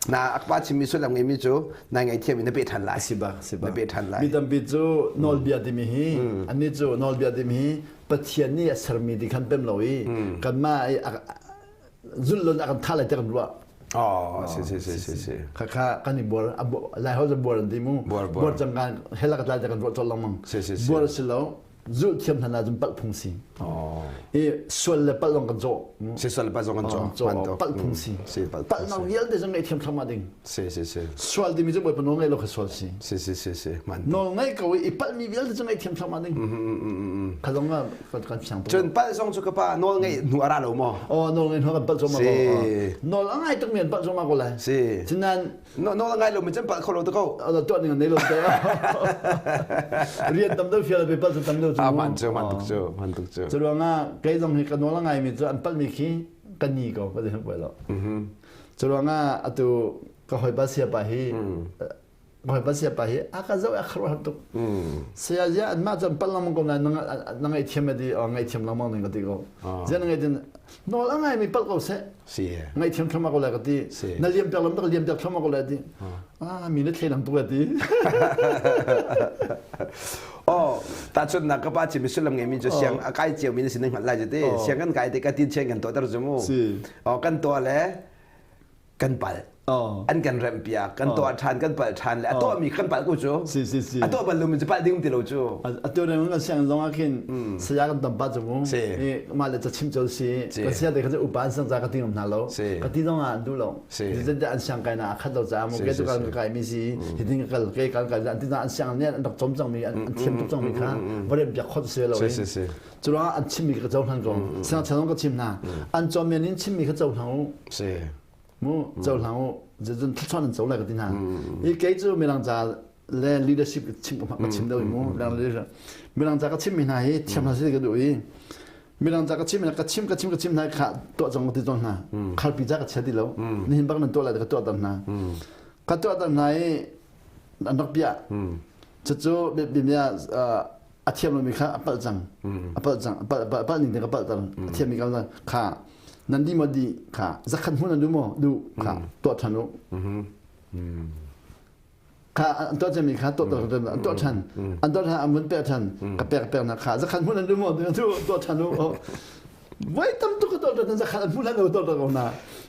Na akpa chimmi sullam ngeimi cu na ngaihthiam in na peh ṭhan lai. Si bak, si bak. Na peh ṭhan lai. Mi tampi cu nawlbia timi hi annih cu nawlbia timi hi Pathian nih a sermi ti khan pem lo i kanmah i zulh lon a kan thah lai ti kan ruah. Oh, si si si si si. Kha kha kan i buar lai ho buar an ti mu. Buar buar. Buar cang kan hela ka tlai ti kan ruah col lengmang. Si si si. Buar si lo zulh thiam hna ahcun palh phung si. I sual le palh zong kan cawh. Si sual le palh zong kan cawh. Palh phung si. Si palh. Palhnak vialte zong ngaihthiam thluahmah ding. Si si si. Sual timi cu Bawipa nawl ngaih lo kha sual si. Si si si si. Man. Nawl ngaih ko i palhmi vialte cu ngaihthiam thluahmah ding. Kha zong ah kan fiang tuk. Cun palh zong cu ka pa nawl ngaih hnu a ra lo maw? Oh nawl ngaih hnu kan palh zong ma ko. Nawl a ngai tukmi an palh zong ma ko lai. Si. Sinan nawl a ngai lo mi cun palh kho lo te ko. Tuah ning an nei lo te. Rian tam deuh fial pe palh cu tam deuh cu. Ah man cu man tuk cu man tuk cu. Cu ruangah kei zong hi ka nawl a ngai mi cu an palh mi khi ka ni ko ka ti lo. Cu ruangah atu ka hawipa siapa hi ka hawipa siapa hi a ka zoh a kharuah tuk. Saya zia anmah cu an palh lengmang ko nain na ngaihthiam a ti ngaihthiam lengmang ning ka ti ko. Zia na ngaihthiam nawl a ngaimi palh ko seh. Si. Ngaihthiam thluahmah ko lai ka ti. Na liam piak lam tak liam piak thluahmah ko lai ti. Ah mi na thleilang tuk a ti. Oh, tahchunhnak ka pa chim sullam ngeimi cu siang a kai cio mi na sin hngalh lai ti. Siang kan kai te ka tin chiang kan tuahter cu mu. Oh, kan tuah le kan pal. An kan remh piak, kan tuah ṭhan, kan pal ṭhan le a tuah mi kan pal ko cu. Si si si. A tuah bal lo mi cu pal ding ti lo cu. Atu ne kan siang zong ah khin saya kan tam pa cu mu. Mah le ca chim col si. Ka saya te kha cu upa an sang ca ka ti ngam hna lo. Ka ti zong ah an duh lo. Zeicahtiah an siang kai na a khat lo caah mu ke tu kan kai mi si hitin ka kal ke kal kal an ti an siang ne an rak com cang mi an thiam tuk cang mi kha varen biak khot se lo i cu ruangah an chim mi ka cohlan ko siang chang ka chim hna an cawm men in chim mi kha cohlang u si mu cohlang u zun thluachuan an co lai ka ti hna i kei cu mirang ca le leadership chim ka chim deuh mu mirang leadership mirang ca ka chim mi hna hi thiam hna si ka duh i Mirang ca ka chim ka chim ka chim ka chim hna kha tuah cang ti cang hna khalpi ca ka chia ti lo nihin bak nan tuah lai ka tuah ter hna ka tuah ter hna i an rak piah cucu bia a thiam lomi kha a palh cang a palh cang a palh ning te ka palh ter a thiam mi ka kha nan di maw di kha zakhat hmun nan du maw du kha tuah than u Kha an tuah cemmi kha tuah an tuah ṭhan an tuah ṭhan an vun pek ṭhan ka pek pek na kha zakhat hmun an um tuah ṭhan u voi tam tuk ka tuah ṭhan zakhat an hmun lo tuah ko na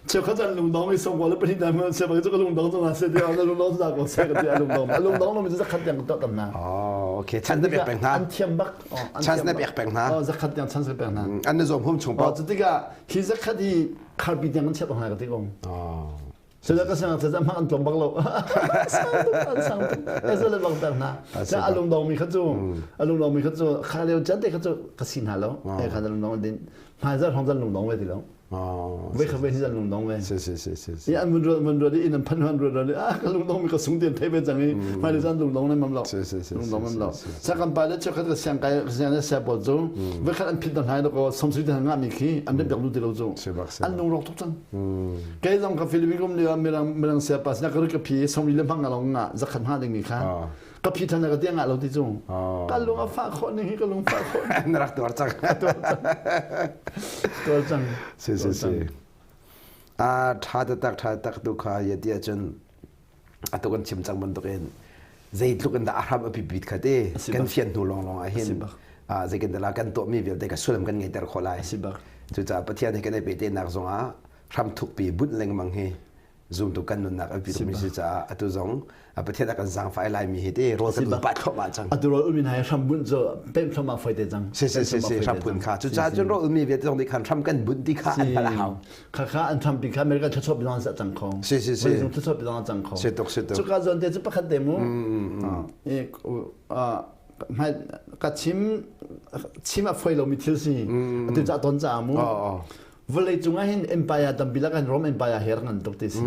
cheukhat an lungdong i songwa le pahnih na hmun se bang cu ka lungdong cu na se ti na lungdong cu ko se ka ti a lungdong a lungdong lo mi cu zakhat tiang ka tuah tam na oh okay chan na pek peng hna an thiam bak chance na pek peng hna oh zakhat tiang chance ka pek hna an na zom hum chung pa cu tikah hi zakhat hi kharpi tiang an chiat hna ka ti ko oh Sila ka sang sa hmang an tlong bak lo. Sang tuk an sang tuk. E le bang ter hna. Sa alung dong mi kha cu alung dong mi kha cu kha leo chan te kha cu ka si hna lo. E kha lung dong din. Hmai zar hong zan lung dong ve ti lo. Ve kha ve si zan lung dong ve. Si si si si. I an mun ro mun ro di in an phan han ro ro ah ka lung dong mi ka sung tian thei ve chang i hmai le zan lung dong ne mam lo. Si si si. Lung dong mam lo. Sa kan pa le chokhat ka siang kai siang le sia pawl cu ve khat an phit dan hai ko somsui te nga mi khi an bek lu ti lo cu. An lung rok tuk cang. Kei zong ka Philippine kum lio mirang mirang sia pa sina ka ka phi somli le hmang along nga zakhat hma ding mi kha ka phi than ka tiang nga lo ti chung ka lung a fa kho ning hi ka lung fa kho na rak tuar cang tuar cang si si si a tha tak tha tak tu kha ya tia chun atu kan chim cang bantuk in zeitluk in dah a hram a pipit kha te kan fian hnu lawnglawng ah hin zeikin dah kan tuahmi vialte ka sullam kan ngeiter khawh lai cucaah Pathian he kan i pehtlaihnak zongah hram thukpi bunh lengmang hi zumtu kan nunnak a biapimi si caah atu zong Pathian a kan zaangfah laimi hi te rawl kan pah thluahmah cang. Atu rawl ummi hna hi hram bunh cu pem thluahmah foi te cang. Si si si si hram phun kha. Cucaah cun rawl ummi vialte zong nih khan hram kan bunh ti kha an hngalh a hau. Khakha an thampi kha America thluachuah bi zong a cang kho. Si si si. Vawleicung thluachuah bi zong a cang kho. Si tuk si tuk. Cuka zawn te cu pakhat te mu. I ka chim chim a foi lomi thil si. Atu ca ton ca mu. Vawlei cung ah hin empire tampi lak in Rome Empire hi rak ngan tuk ti si.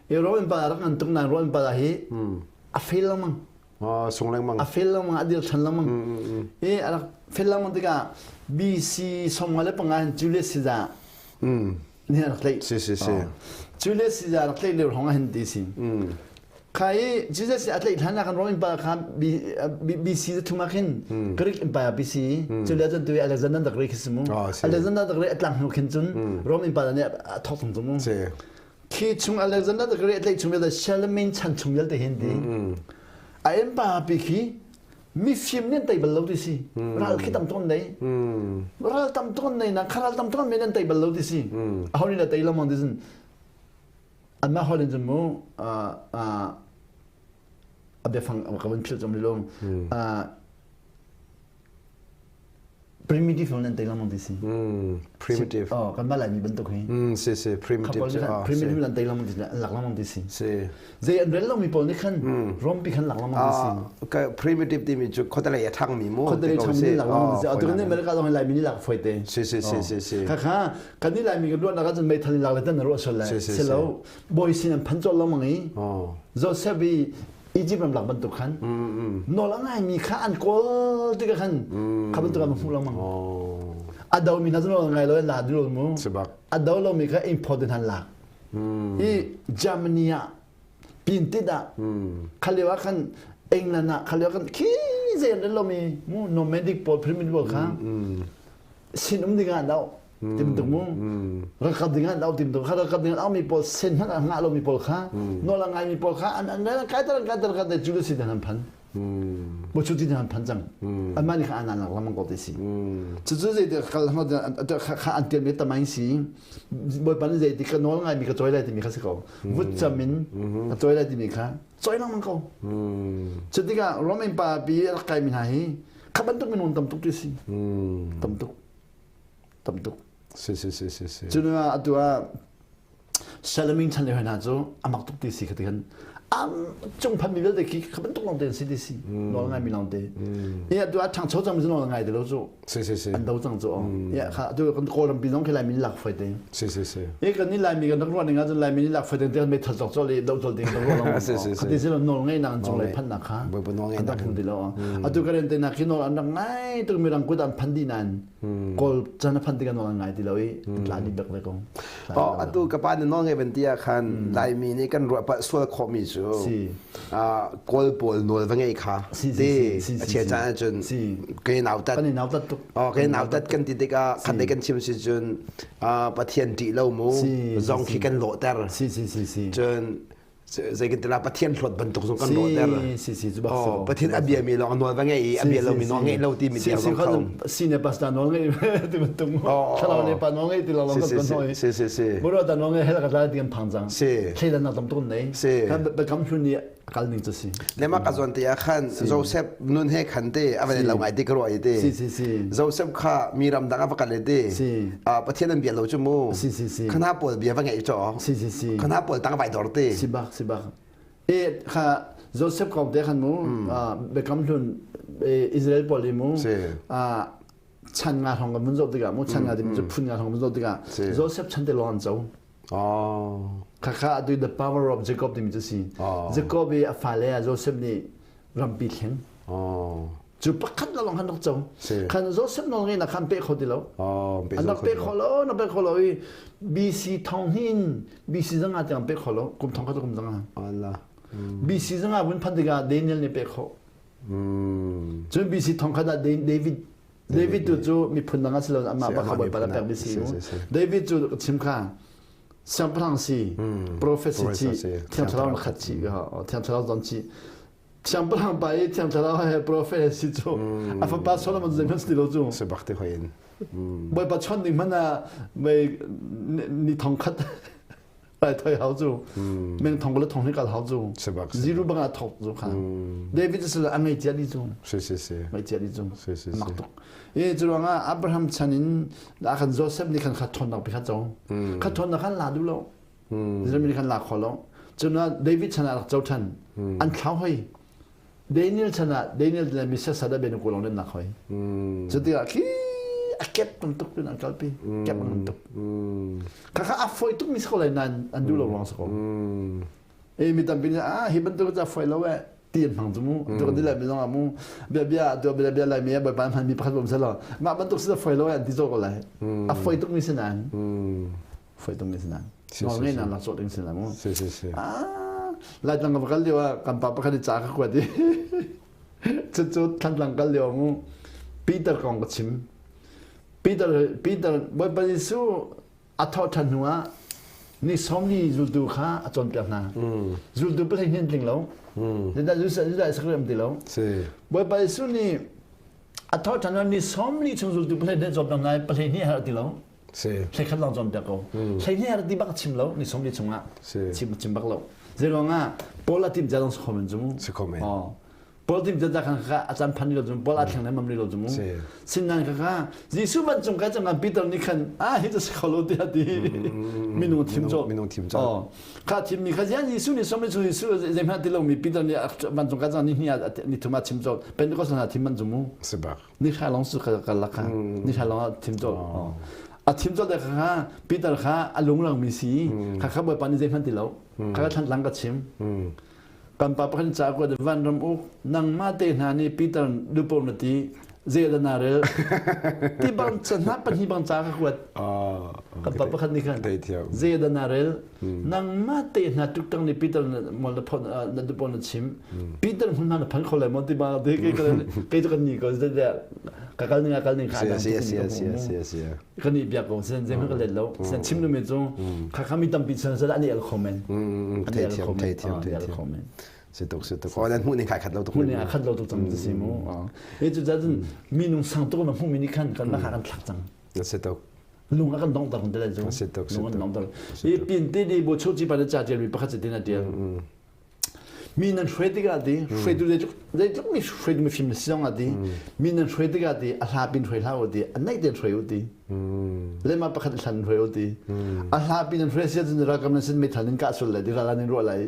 I Rome Empire rak ngan tuk nain Rome Empire hi a fail lengmang. Sung lengmang. A fail lengmang, a dir ṭhan lengmang. I a rak fail lengmang tikah BC 55 hin Julius Caesar nih a rak tlaih. Si si si. Julius Caesar rak tlaih lio hrawng ah hin ti si. Kha i Jesus a tlaih hlan ah kan Rome Empire kha BC thum ah khin Greek Empire BC cu le cun tu Alexander the Great khi si mu. Alexander the Great a tlang hnu khin cun Rome Empire nih a thawk thung cu mu. Khi chung Alexander the Great lei chung vialte Charlemagne chan chung vialte hin ti. A empa pi khi mifim nih an tei bal lo ti si. Ral khi tam tuk an nei. Ral tam tuk an nei na kha ral tam tuk an men an tei bal lo ti si. Aho nih dah tei lo mang ti sin. Anmah holh in cun mu a biafang ka van philh cang lo. Primitive nan tei lengmang ti si. Primitive. Oh, kan mah Laimi bantuk hi. Si si primitive. Primitive nan tei lengmang ti si, an lak lengmang ti si. Si. Zei an rel lomi pawl nih khan Rom pi khan lak lengmang ti si. Primitive timi cu khuatelei a ṭhangmi mu. Khuatelei ṭhangmi lak lengmang ti si. Atu kan America zong hi Laimi nih lak foi te. Si si si si si. Khakha kan nih Laimi kan ruahnak ahcun meithal in lak le tan na ruah sual lai. Si si Si lo, bawi sin an phan colh lengmang i Joseph i Egypt ram lak bantuk khan nawl a ngaimi kha an kawl tikah khan kha bantuk an hmuh lengmang. A domi hna cu nawl ngai lo in la dul mu. A do lomi kha import in han lak. I Germany ah pintit ah kha lio ah khan England ah kha lio khan khi zei an lomi mu nomadic pawl primitive pawl kha sin um ding ah an auh timtuk mu rakap ding an au timtuk kha rakap ding an au mi pawl sen hmanh an ngah lomi pawl kha nawl a ngai mi pawl kha an an kai tar kai tar kai cu si an phan bu chu ti an phan cang an mah nih kha an an lamang ko te si cu cu zei kal kha an tian mi tamai si bawipa nih zei ti ka nawl ngai mi ka choi lai timi kha si ko vut cham in ka choi lai timi kha choi langmang ko cu tikah Roman pa pi rak kai mi hna hi kha bantuk minung tam tuk ti si tam tuk tam tuk si si si si si cu ah atu ah Salaming chan le hna cu amak tuk ti si kha ti kan am cung phan mi vialte khi kha bantuk lawng te si ti si nawl ngai mi lawng te i atu ah ṭhangcho cang mi nawl ngai ti lo cu si si si an do cang cu ya kha atu kan Kawlram pi zong khi Laimi lak foi te si si si i kan ni Laimi kan rak ruah ning ahcun Laimi nih lak foi te te kan meithal cawk cawk le do cawk ding kan ruah lo si si si kha ti si lo nawl ngei nak cung lei phan nak kha an rak hmu ti lo atu ka ren te nak khi nawl an rak ngai tuk mirang kut an phan dih nain Kawl chan a phan tikah nawl an ngai ti lo i tla dih bak ve ko. Oh, atu ka pa nih nawl ngei ban ti ah khan Laimi nih kan ruah palh sual khawhmi cu Kawl pawl nawl va ngei kha ti a chia caan ahcun kei nautat kan i nautat tuk. Oh, kei nautat kan ti tikah khat dei kan chim si cun Pathian ṭih lo mu zong khi kan lawhter. Si si si si. Cun zei kan tila Pathian hlawt bantuk zong kan lawhter. Si si cu bak si. Pathian a bia mi lawng nawl va ngei i a bia lomi nawl ngei lo ti mi tiang zong kho. Si ne pastor nawl ngei ti bantuk mu. Thlarau ne pa nawl ngei ti lo lawng kan noi. Si si si. Buro ta nawl ngei hel ka tla ti kan phang cang. Si. Thleidan nak tam tuk nei. Si. Kan biakam hlun ni kal ning cu si. Le mah ka zawn te ah khan Joseph nun he khan te a van lo ngai ti ka ruah i te. Si si si. Joseph kha mi ram dang a va kal i te. Si. Pathian an bia lo cu mu. Si si si. Khana pawl bia va ngeih caw. Si si si. Khana pawl tang vai dor te. Si bak si bak. E kha Joseph kong te khan mu biakam hlun Israel pawl i mu. Si. Chan nga thong kan mun zoh tikah mu chan nga ti cu phun nga thong mun zoh tikah Joseph chan te lawng an co. Oh. Khakha atu the power of Jacob timi cu si. Oh. Jacob i a fale ah Joseph nih rampi thleng. Oh. Cu pakhat na lawng khan rak co. Si. Khan Joseph nawl ngei na khan pe kho ti lo. Oh, pe An rak pe kho lo, na pe kho lo i BC thong hin BC zanga tiang pe kho lo, kum thong kha kum zanga. Allah. BC zanga vun phan tikah Daniel nih pe kho. Cun BC thong khat ah David David tu cu miphun dang a si lo amah bak kha Bawipa pek mi si David cu chim kha siangpahrang si prophet si chi thiang thlarau khat chi thiang thlarau zon chi siangpahrang pa i thiang thlarau he prophet si cu a fapa Solomon zei hmanh si lo cu si bak te hoi in Bawipa chon ding hmanh ah mei ni thong khat Pai thoi hau cu meng thong le thong hi kal hau cu ziru bang ah thok cu kha David cu a ngei cia di cu si si si ngei cia di cu si si mak tuk e cu ruangah Abraham chan in a kan Joseph nih khan kha thonnak pi kha co kha thonnak khan la du lo Israel mi khan la kho lo cun David chan ah rak co than an thlau hoi Daniel chan ah Daniel le Messiah sada ben ko long nak hoi cu tikah khi a kep bantuk pin an kalpi kep bantuk kha kha a foi tuk mi si ko lai nan an duh lo ruang si ko e mi tampi nih ah hi bantuk ca foi lo eh ti an hmang cu mu tu kan ti lai mi zong ah mu bia bia tu bia bia lai mi bawipa hman mi pakhat bom selo mah bantuk si foi lo eh an ti zo ko lai a foi tuk mi si nan foi tuk mi si nan nawl ngei na lak cawh ding si la mu si si si ah laitlang ka va kal lio ah kan pa pakhat i ca ka kuat i cucu thantlang kal lio mu Peter kong ka chim Peter Peter Bawipa Jesuh a thawh ṭhan hnu ah Ni 40 zultu kha a cawnpiak hna. Zultu pahnih hin tling lo. Zeicah Judah Isakriot um ti lo. Bawipa Jesuh nih a thawh ṭhan ni 40 chung zultu pahnih hin cawnpiak hna i pahnih nih har ti lo. Hlei khat lawng cawnpiak ko. Hlei hnih har ti bak chim lo ni 40 chungah. Chim chim bak lo. Zeiruangah Paul a timh ca zong si kho men cu mu. Si kho men. Paul tim ca khan kha a caan phan lo cu Paul a thleng le mam lo cu mu. Sinan kha kha Jesuh van cung kai cang Peter nih khan ah hi cu si kho lo tiah ti minung thim cawh minung thim cawh kha thim mi kha zian Jesuh nih som cu Jesuh zeihmanh ti lomi Peter nih van cung kai cang ni hni ni thum ah chim cawh Pentecost hna thim man cu mu si bak ni hra long su ka ka lak kha ni hra long thim cawh a thim cawh de kha Peter kha a lungrang mi si kha kha Bawipa nih zeihmanh ti lo kha thlan tlang ka chim Kan pa pakhat ca kuat vanram uk nangmah te hna nih Peter lupo na ti zei dah na rel ti bang ca hna pahnih bang ca ka kuat kan pa pakhat nih khan zei dah na rel nangmah te hna tuktang nih Peter mol na phon na dupo na chim Peter hmun na phan kho lai mo ti ba te ke ke kan ni ko ka kal ning kal ning kha si si si si si kan i biak ko sen zei ka let lo sen chim nu mi cu kha kha mi tampi chan sal an i el kho men an i el kho men an i el kho men si tuk si tuk nan hmuh ning khai khat lo tuk hmuh ning khat lo tuk cang si mu e cu cun minung sang tuk na hmuh mi nih khan kan la kan thlak cang si tuk lung a kan dong tar te lai cu si tuk lung an dong tar i pin te di bo chu chi pa na cha tial mi pakhat tin a tial Mi nan hruai tikah ti hruaitu zeitluk mi hruaitu mifim na si zong ah ti mi nan hruai tikah ti a hla pin hruai hlah u ti a naih tein hruai u ti lema pakhat hlan hruai u ti a hla pin nan hruai sia cun ralkap nan sin meithal in kah sul lai ti ral an in ruah lai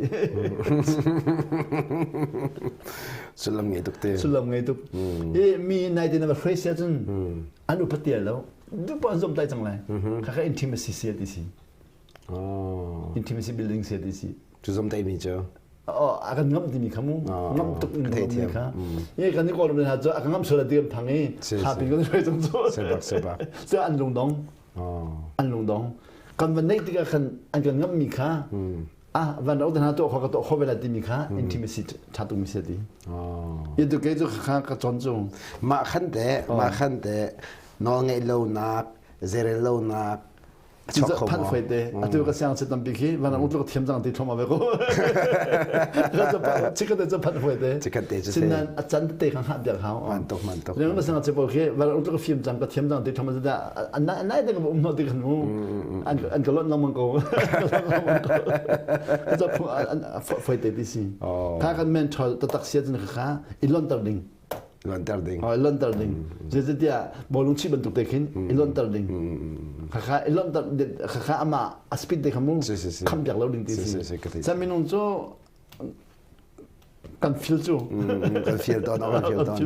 sullam ngei tuk te sullam ngei tuk i mi nai te na va hruai sia cun an upat ti lo dupa an zom tai cang lai kha kha intimacy sia ti si intimacy building sia ti si Cu zomtaihmi cu? A kan ngamh timi kha mu. Ngamh tuk in kan mi kha. I kan i kawlram hna cu a kan ngamh sual ti kan phang i thlapi kan roi cang cu. Sebak sebak. Cu an lungdong. An lungdong. Kan van neih tikah khan an kan ngamh mi kha ah van ro hna to kho ka to kho ve la timi kha intimacy tha tuk mi se ti. I tu ke cu kha ka chon cu. Mah khan te mah khan te nawl ngeih lonak zerel lonak Phanh fai te atu ka siang tampi khi van ang tluk thiam cang ti thom ave ko chikat te phanh fai te chikat te chu sinan a chan te kha ha biak hau man tok man tok reng na sang che pol khi van ang tluk fiam cang ka thiam cang ti thom da an nai te ka um no ti khan mu an an ka lot lang ko ka fai te ti si tha kan mentor ta tak sia cun kha i lontar ding Lonter ding. Oi lonter ding. Zeicatiah bawlung chih bantuk te khin i lonter ding. Khakha i lonter khakha ama a speed te kha mu kham piak lo ding ti si. Chan minung cu kan feel cu. Kan feel tawn kan feel tawn.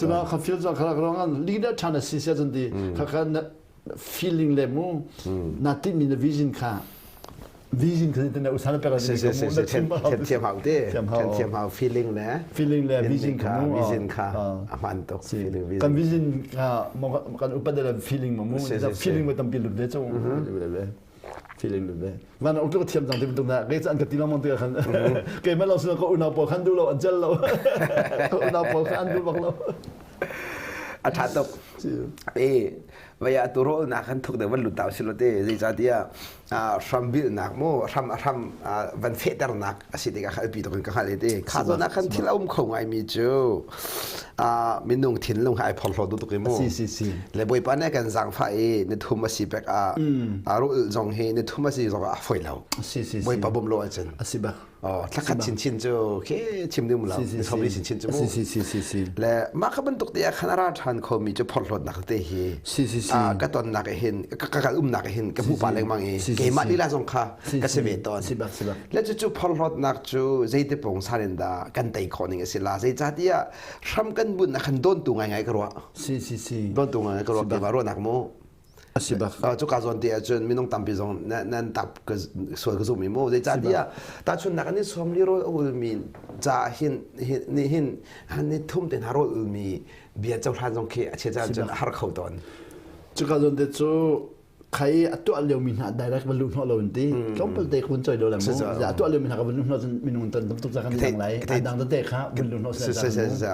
Cuna kan feel cu kha rong leader than a si sia cun ti khakha feeling le mu na tinhmi na vision kha vision kha na usana pek si si si thiam hau te thiam hau feeling le feeling le vision kha vision kha a hman tuk feeling vision kan vision kha kan upat le feeling ma mu feeling ma tampi lut ve chung feeling lut ve man uk thiam cang ti tuk na ke an ka ti lang te khan ke ma lo sin ko unau pawl khan du lo an chel lo ko unau pawl khan an du bak lo a tha tuk e vaya tu rol na kan thuk de van lut taw silo te zeicahtiah hrambilnak mu hram hram van fehternak a si tikah kha pi tuk in ka hngalh te kha zawn ah khan thil a um kho ngaimi cu minung thinlung ai phorhlaw duh tuk i mu si si si le bawipa nih kan zaangfah i ni thum a si pek ah rul zong hi ni thum a si zong ah a foi lo si si bawipa bawm lo ahcun a si bak Oh, thlakhat chinchin cu khi chim ding lo Si, si, ni si. chinchin cu mu Si, si, si, si, si. le mah ka bantuk te ah khan a ra ṭhan khomi cu phorhlawtnak te hi Si, si, si. ah, ka tonnak hin ka ka kal umnak hin ka hmu pa lengmang i Si, si, keimah si. lila zong kha Si, ka si. si ve tawn Si bak, si bak. le cucu phorhlawtnak cu zeiti pungsan in dah kan tei khawh ning a si la zeicahtiah hram kan bunh ah khan dawntu ngaingai ka ruah Si, si, si. dawntu ngaingai ka ruah Si bak. keimah ruahnak mu A si bak. Cuka zawn te ahcun minung tampi zong nan tap ka sual ka zumh i mu zeicahtiah tahchunhnak an i sawm li rawl a ulmi ca hin nih hin han ni thum te hna rawl ulmi bia cohlan zong khi a chia caan cun a har kho tawn. Cuka zawn te cu khai a tuah liomi hna direct van luh hnawh lo in ti tlawmpal te kun choi lo la mu a tuah liomi hna ka van luh hnawh cun minung tan tam tuk ca kan dang lai a dang tete kha van luh hnawh se se se se.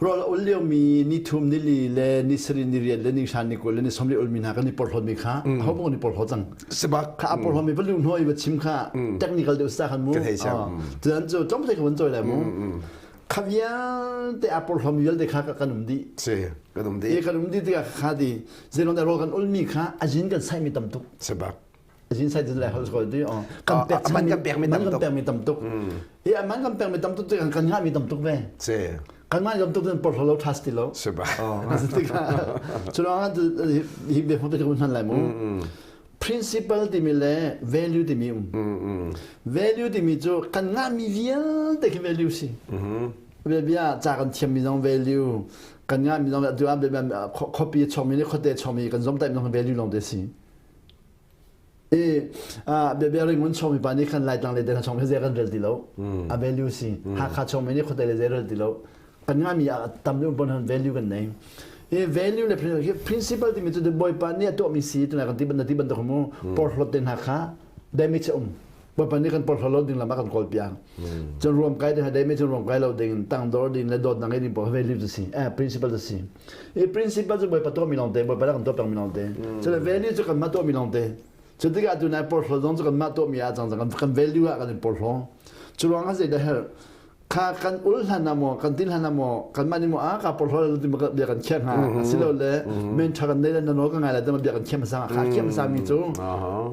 Rawl a ul liomi ni thum ni li le ni sarih ni riat le ni hra ni 20 le ni 40 ulmi hna kan i porhlawtmi kha aho paoh kan i porhlaw cang. Sibak. Kha a porhlawmi va luh hnawh i va chim kha technical deuh sa khan mu. Ka thei siam. Cun cu tlawmpal ka van cawi lai mu. Kha vialte a porhlawmi vialte kha kan um dih. Si, kan um dih. I kan um dih tikah kha di zeilong dah rawl kan ulmi kha a zin kan saihmi tam tuk. Sibak. Zin sai lai hol ko ti kan pek man kan pek mi tam tuk kan pek mi tam tuk i man kan pek mi tam tuk kan kan ngah mi tam tuk ve si kan mah tam tuk ten por lo thas ti lo si ba cu ruang hi be phung te kan hman lai mu principle timi le value timi um value timi cu kan ngah mi vialte khi value si bia ca kan thiam mi zong value kan ngah mi zong tu ah copy chong mi le khote chong mi kan zom tai mi zong value long te si I bia ringun chawmi pa nih khan Laitlang le Delha chawmi zei kan rel ti lo. A value si. Hakha chawmi nih khuate le zei rel ti lo. Kan ngami ah tam deuh pon value kan nei. I value le principle timi cu Bawipa nih a tuahmi si tuna kan ti ban ti bantuk mu porhlawt te hna kha damage a um. Bawipa nih kan porhlawt lo ding lam a kan kawl piak. Cun ruam kai ding damage ruam kai lo ding tangdor ding le dawtnak ngei ding paoh value cu si. Principle cu si. I principle cu Bawipa tuahmi lawngte, Bawipa rak kan tuah pengmi lawngte. Cun value cu kanmah tuahmi lawngte. Cu tikah tu nai porhlaw zong cu kanmah tuahmi ah cang kan kan value ah kan in porhlaw. Cu ruangah zeidah herh? Kha kan ul hlan ah maw, kan tin hlan ah maw, kanmah nih maw ah ka porhlaw lo ti bia kan khiah hnga. Asilo le men tha kan nei le na nawl ka ngai lai ti bia kan khiah hmasa kha khiah hmasa mi cu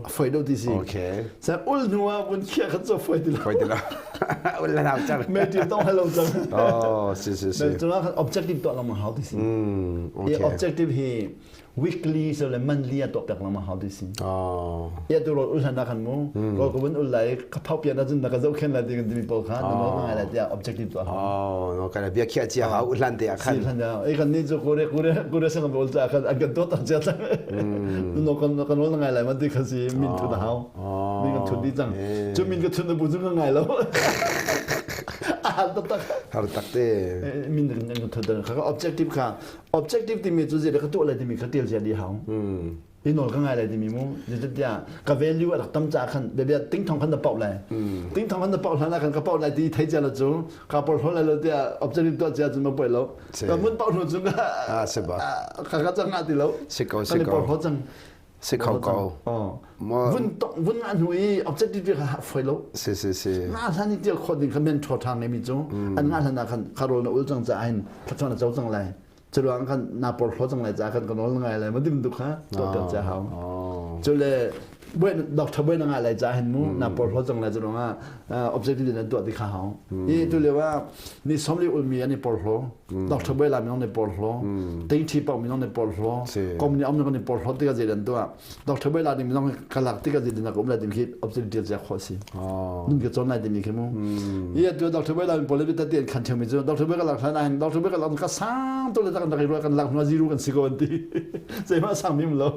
a foi do ti si. Okay. Sa ul hnu ah vun khiah kha cu foi ti lo. Foi ti lo. Ul la hau cang. Me ti tong hello cang. Oh, si si si. Cu ah objective tuah lengmang hau ti si. Okay. I objective hi weekly so le monthly a tuah piak lengmang hau ti si. Oh. Ya tu rol ul hlan khan mu. Rol ko vun ul lai ka phau pian ahcun na ka zoh khen lai ti kan timi pawl kha na nawl ngai lai tiah objective tuah hau. Oh, no kana bia khiah chia hau ul hlan te ah khan. Si hlan ai kan ni cu kore kore kore sang ul ta khan an kan tuah ta chia cang. No kan kan nawl ngai lai man ti kha si min thu na hau. Min kan thut dih cang. Cu min ka thut na bu cu ka ngai lo. A tak tak. Har tak te. Min kan thut kha objective kha objective timi cu zei ka tuah lai timi kha tial cia dih hau. I nawl ka ngai lai timi mu. Zeicatiah ka value a rak tam caah khan biabia ting thong khan na pauh lai. Ting thong khan na pauh hlan ah khan ka pauh lai ti thei cia lo cu ka porhlaw lai lo tiah objective tuah cia cu ma poi lo. Ka mun pauh hnu cu ka ka ka cang ti lo. Si ko si ko. Kan i porhlaw cang. Si kho ko. Vun tong vun nga hnu i objective kha foi lo. Si si si. Nga hlan i tial khawt ding kha men tho thang mi cu an nga hlan ah khan kharol na ul cang ca hin thlachon na co cang lai. Curuang khan na por hlo cang lai ca khan kan ol ngai lai ma dim du kha to ter cha hau. Cule buai doctor buai na ngai lai ca hin mu na por hlo cang lai curuang ah objective na tuah ti kha hau. I tu le wa ni somli ulmi an i por hlo. Doctor buai la mi nong ne por hlo. Ting thi pau mi nong ne por hlo. Kom ni om ne por hlo ti ka zei dan tuah. Doctor bai la ding zong ka lak ti ka zei ding um lai ding khi objective tia kho si. Nun ka chon lai ding khi mu. I tu doctor bai la mi pole ta ti khan theu mi chu doctor bai ka lak thana hin doctor bai ka lak ka sang to le ta kan rak kan lak hnu zero kan si ko an ti. Zei ma sang mi lo.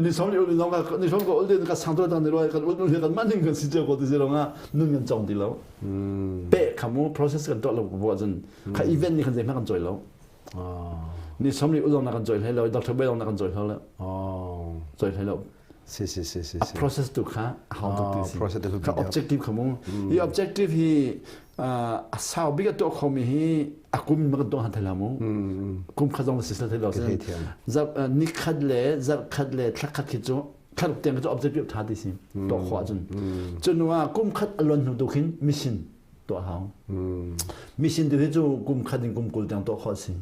Ni som li ul zong ka ni som ko ul din ka sang to ta ni ro kan ul nun kan man ding kan si che ko ti zero nga nun kan chong ti lo. Pe khamu process kan to lo bo zun kha event ni kan zei ma kan choi lo. Ni som li ul zong na kan choi hlei lo doctor bai zong na kan choi hlei lo. Choi hlei lo. Si si si si. A process tu kha a hau tuk ti si. Process tu kha objective kha mu. Hi objective hi a sau bik a tuah khomi hi a kum ma kan tuah han thai la mu. Kum khat zong si sel thai lo. Ni khat le zarh khat le thla khat khi cu thla ruk tiang cu objective tha ti si. Tuah khawh ahcun. Cu hnu ah kum khat a luan hnu tu khin mission tuah hau. Mission tu hi cu kum khat in kum 20 tiang tuah khawh si.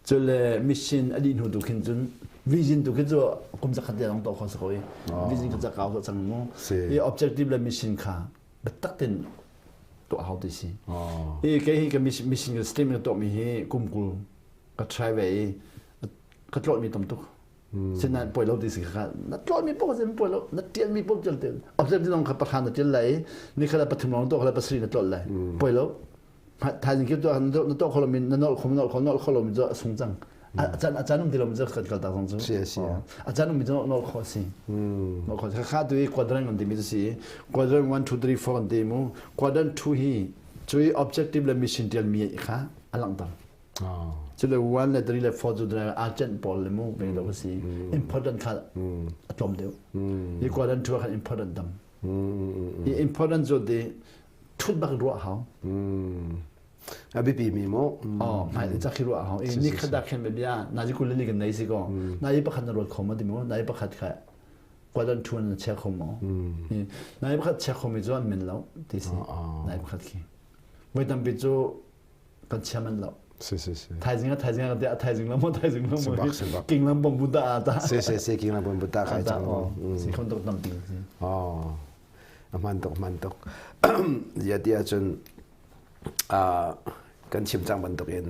Cule mission a dih hnu tu khin cun vision tu khi cu kum zakhat tiang tuah khawh si ko i vision kha cakau cang mu. I objective le mission kha biatak ten tuah hau ti si. I kei hi ka mission ka stream ka tuahmi hi kum 20 ka try ve i ka tlawhmi tam tuk. Sinain poi lo ti si kha na tlawhmi paoh zin poi lo na tialmi paoh tial tial objective zong kha pakha na tial lai i ni kha pathum lawng tuah kha pasarih na tlawh lai poi lo thaizing kip tuah na tuah kho lomi na nolh kho nolh kho nolh kho lomi cu a sung cang a caan um ti lomi cu kan kal tak zong cu a caan ummi cu nolh khawh a si nolh khawh kha tu i quadrant kan timi cu si quadrant 1 2 3 4 kan ti mu quadrant 2 hi cu i objective le mission tialmi kha a langhter cu le 1 le 3 le 4 cu urgent pawl le mu veng lo si important kha a tlawm deuh hi quadrant 2 khan important tam hi important cu ti thut bak ruah hau. A biapi mi mu. Oh, hmai ca khi ruah hau. Ni khat dah khen bia na ji kul li kan nei si ko. Na i pakhat na ruat kho ma ti mu. Na i pakhat kha kwadan thuan na chia kho mo. Na i pakhat chia kho mi cu an min lo ti si. Na i pakhat khi. Voi tampi cu kan chia man lo. Si si si. Thaizing a thaizing a kan thaizing lam thaizing lam king lam bom buta ta. Si si si king lam bom buta kai chang. Si khon tok tam ting. Oh. Aman tuk man tuk. Ya ti ahcun kan chim cang bantukin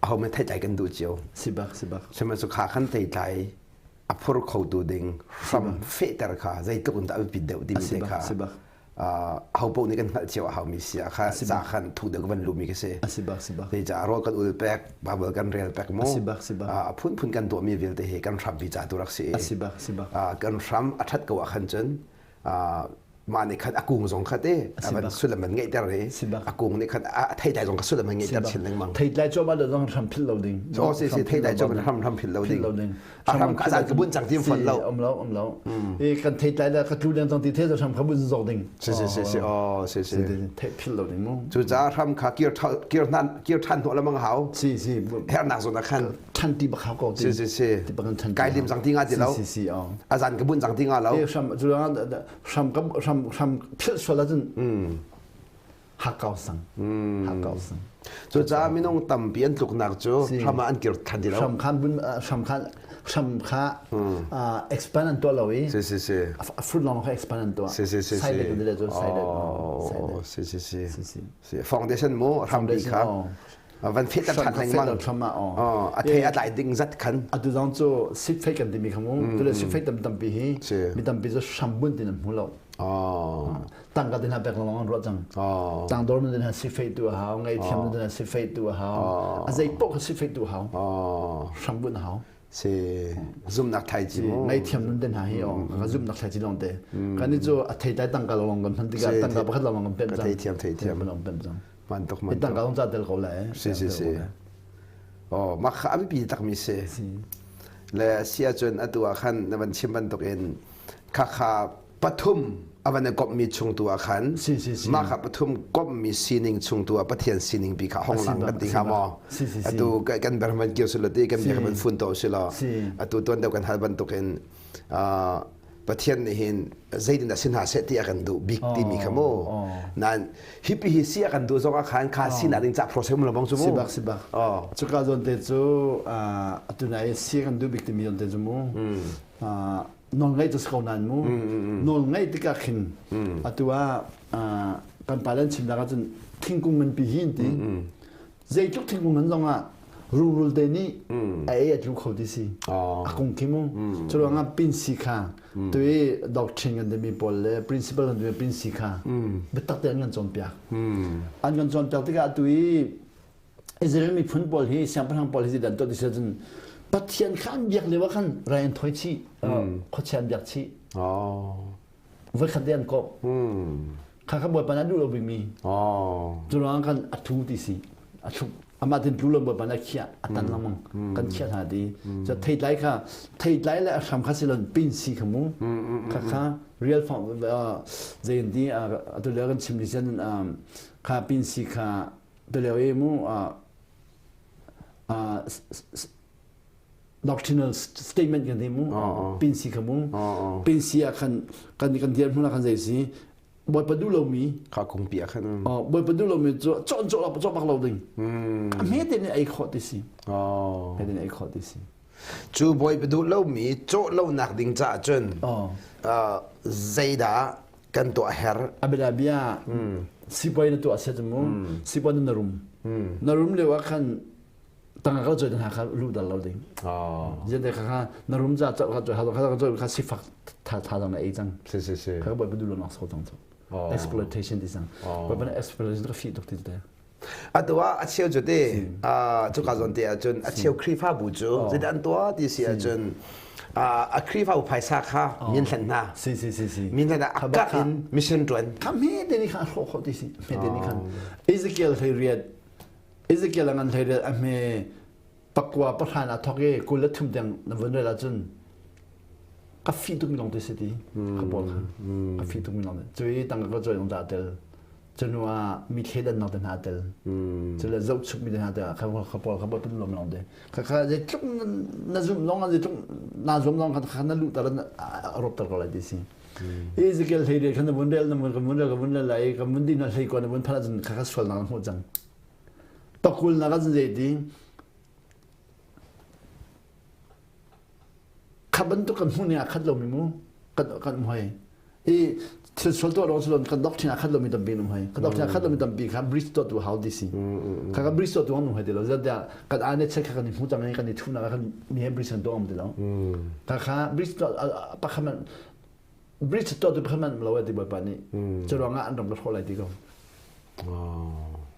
aho men theitlai kan duh cio. Si bak si bak. Sihmanhsehlaw kha kan theitlai a phur khotu ding hram fehter kha zeitluk in dah a biapit deuh timi te kha ho paoh nih kan hngalh cio a haumi si ah kha ca khan thu deuh kan van lumi ka si. Si bak si bak. Zeicah rawl kan ul pek, Bible kan rel pek mu. Si bak si bak. A phunphun kan tuahmi vialte hi kan hrampi ca tu rak si. Si bak si bak. Kan hram a ṭhat ko ah khan cun mah nih khan a kung zong kha te a van sullam an ngeihter i a kung nih khan a theitlai zong kha sullam an ngeihter chin lengmang. Theitlai cuahmah lo zong hram philh lo ding. Oh si si theitlai cuahmah hram hram philh lo ding. A hram kha zan ka bunh cang ti fon lo. Um lo um lo. I kan theitlai le ka tlu deng cang ti the hram kha bunh zok ding. Si si si si oh si si. Thei philh lo ding mu. Cu caah hram kha kir kir hnan kir than hnawh lamang hau. Si si. Hernak zawn ah khan. Than ti bak hau ko ti. Si si si. Ti bak than. Kai lim cang ti nga ti lo. Si si si oh. A zan ka bunh cang ti nga lo. Hram cu hram ka hram hram philh sual ahcun hakau sang hakau sang. Cucaah minung tampi an tluknak cu hram ah an kir than ti lo. Hram khan bun hram khan hram kha expand an tuah lo i si si si a fruit lawng kha expand an tuah. Si si si si side side oh si si si si foundation mu hram bi kha van fit a than lengmang a thei a tlai ding zat khan atu zong cu sit fei kan timi kha mu tule sit fei tam tampi hi mi tampi cu hrambun tin an hmu lo tangka tin ha pek lawng an ruah cang tangdor nun tin ha sit fei tu a hau ngei thiam nun tin ha sit fei tu a hau a zei poh kha sit fei tu a hau hrambun a hau si zumnak thai chi mu ngei thiam nun tin ha hi o ka zumnak thai chi long te kan ni cu a thei tai tangka lawng kan hman tikah tangka pakhat lawng kan pem cang thei thiam thei thiam pem cang Man tuk man tuk. Tangka ca tel ko lai. Si si si. Oh, mah kha a biapi takmi si. Le si ahcun atu ah khan na van chim bantuk in khakha pathum a van i komhmi chung tu ah khan si si si mah kha pathum komhmi sining chung tu ah Pathian sining pi kha hong lang kan ti kha maw atu kan ber man kio silo ti kan bia kan fun to silo atu tuan deuh kan hal bantuk in Pathian nih hin zeitin dah si hna seh ti a kan duh bik timi kha mu nan hipi hi si a kan duh zong ah khan kha sinak ding ca process um lo bang cu mu sibak sibak cuka zawn te cu atu nai si kan duh bik timi zawn te cu mu nawl ngeih cu si ko nain mu nawl ngeih tikah khin atu ah kan pa len chim nak ahcun thingkung nganpi hi an ti zeitluk thingkung ngan zong ah rungrul te nih a ei a tlu kho ti si a kung khi mu cu ruangah pinsi kha tui doctrine kan timi pawl le principle kan timi pinsi kha biatak te an kan cawnpiak an kan cawnpiak tikah atu i Israel miphun pawl hi siangpahrang pawl hi dan tuah ti si cun Pathian kha an biak lio ah khan rai an thawi chih khuachia an biak chih voikhat te an kawh kha kha bawipa nih a duh lo bikmi cu ruangah kan a thu ti si a thluk amah tin tlu lo bawipa nih a khiah a tan lengmang kan khiah hna ti cu theitlai kha theitlai le a hram kha silon pin si kha mu kha kha real form zei ti atu lio kan chim ni sen kha pin si kha tu lio i mu doctrinal statement kan ti mu pinsi kha mu pinsi ah khan kan kan dir hmun ah khan zei si bawipa duh lomi kha kungpi ah khan bawipa duh lomi cu chon chon lo chon bak lo ding a hme te nih ei khawh ti si hme te nih ei khawh ti si cu bawipa duh lomi cawh lo nak ding caah cun zeidah kan tuah her abida bia sipuai na tuah set mu sipuai na rum na rum lio ah khan tangka ka choi hna kha lu dal lo ding zan te kha na rum za chau kha choi ha kha choi kha sifak tha tha dang na ei cang si si si kha boi bu lo nak so cang exploitation ti sang boi ban exploitation ka fi tuk ti te atu ah a cheu cu te cu ka zon te ahcun a cheu Khrihfabu cu zeidah an tuah ti si ahcun a Khrihfabu phaisa kha min hlen hna si si si si min hlen a kak in mission tuan kha me te ni kha hro kho ti si me te ni khan Ezekiel hlei riat Ezekiel a ngan hlei a hme pakua pahran a thawk i 23 tiang na vun rel ahcun ka fi tuk mi lawng te si ti ka pawl kha ka fi tuk mi lawng te cu i tangka ka cawi lawng dah tel. Cunu ah mi thleidannak te hna tel. Cule zohchuk mi te hna te kha kha pawl kha pawl lom long te. Kha kha zeitluk na zum long zeitluk na zum long kha kha na luh tar a rop tar ko lai ti si. Ezekiel hlei re kha na vun rel na vun ka vun rel ka vun rel lai ka vun din na hlei ko na vun phala cun kha kha sual na hmuh cang. Pakul na ka cun zei ti Kha bantuk kan hmuh ning aa khat lomi mu kan kan um hoi. I thil sual tuah lawng silon kan doctrine aa khat lomi tampi an um hoi. Kan doctrine aa khat lomi tampi kha bridge tuah tu hau ti si. Kha kan bridge tuah tu an um hoi ti lo. Zeitiah kan aa ne check kha kan i hmu cang i kan i thunak ah kan mi he bridge kan tuah ngam ti lo. Kha kha bridge tuah pakhat man bridge tuah tu pakhat man lo ti bawipa nih. Cu ruangah an ram ka hrawh lai ti ko.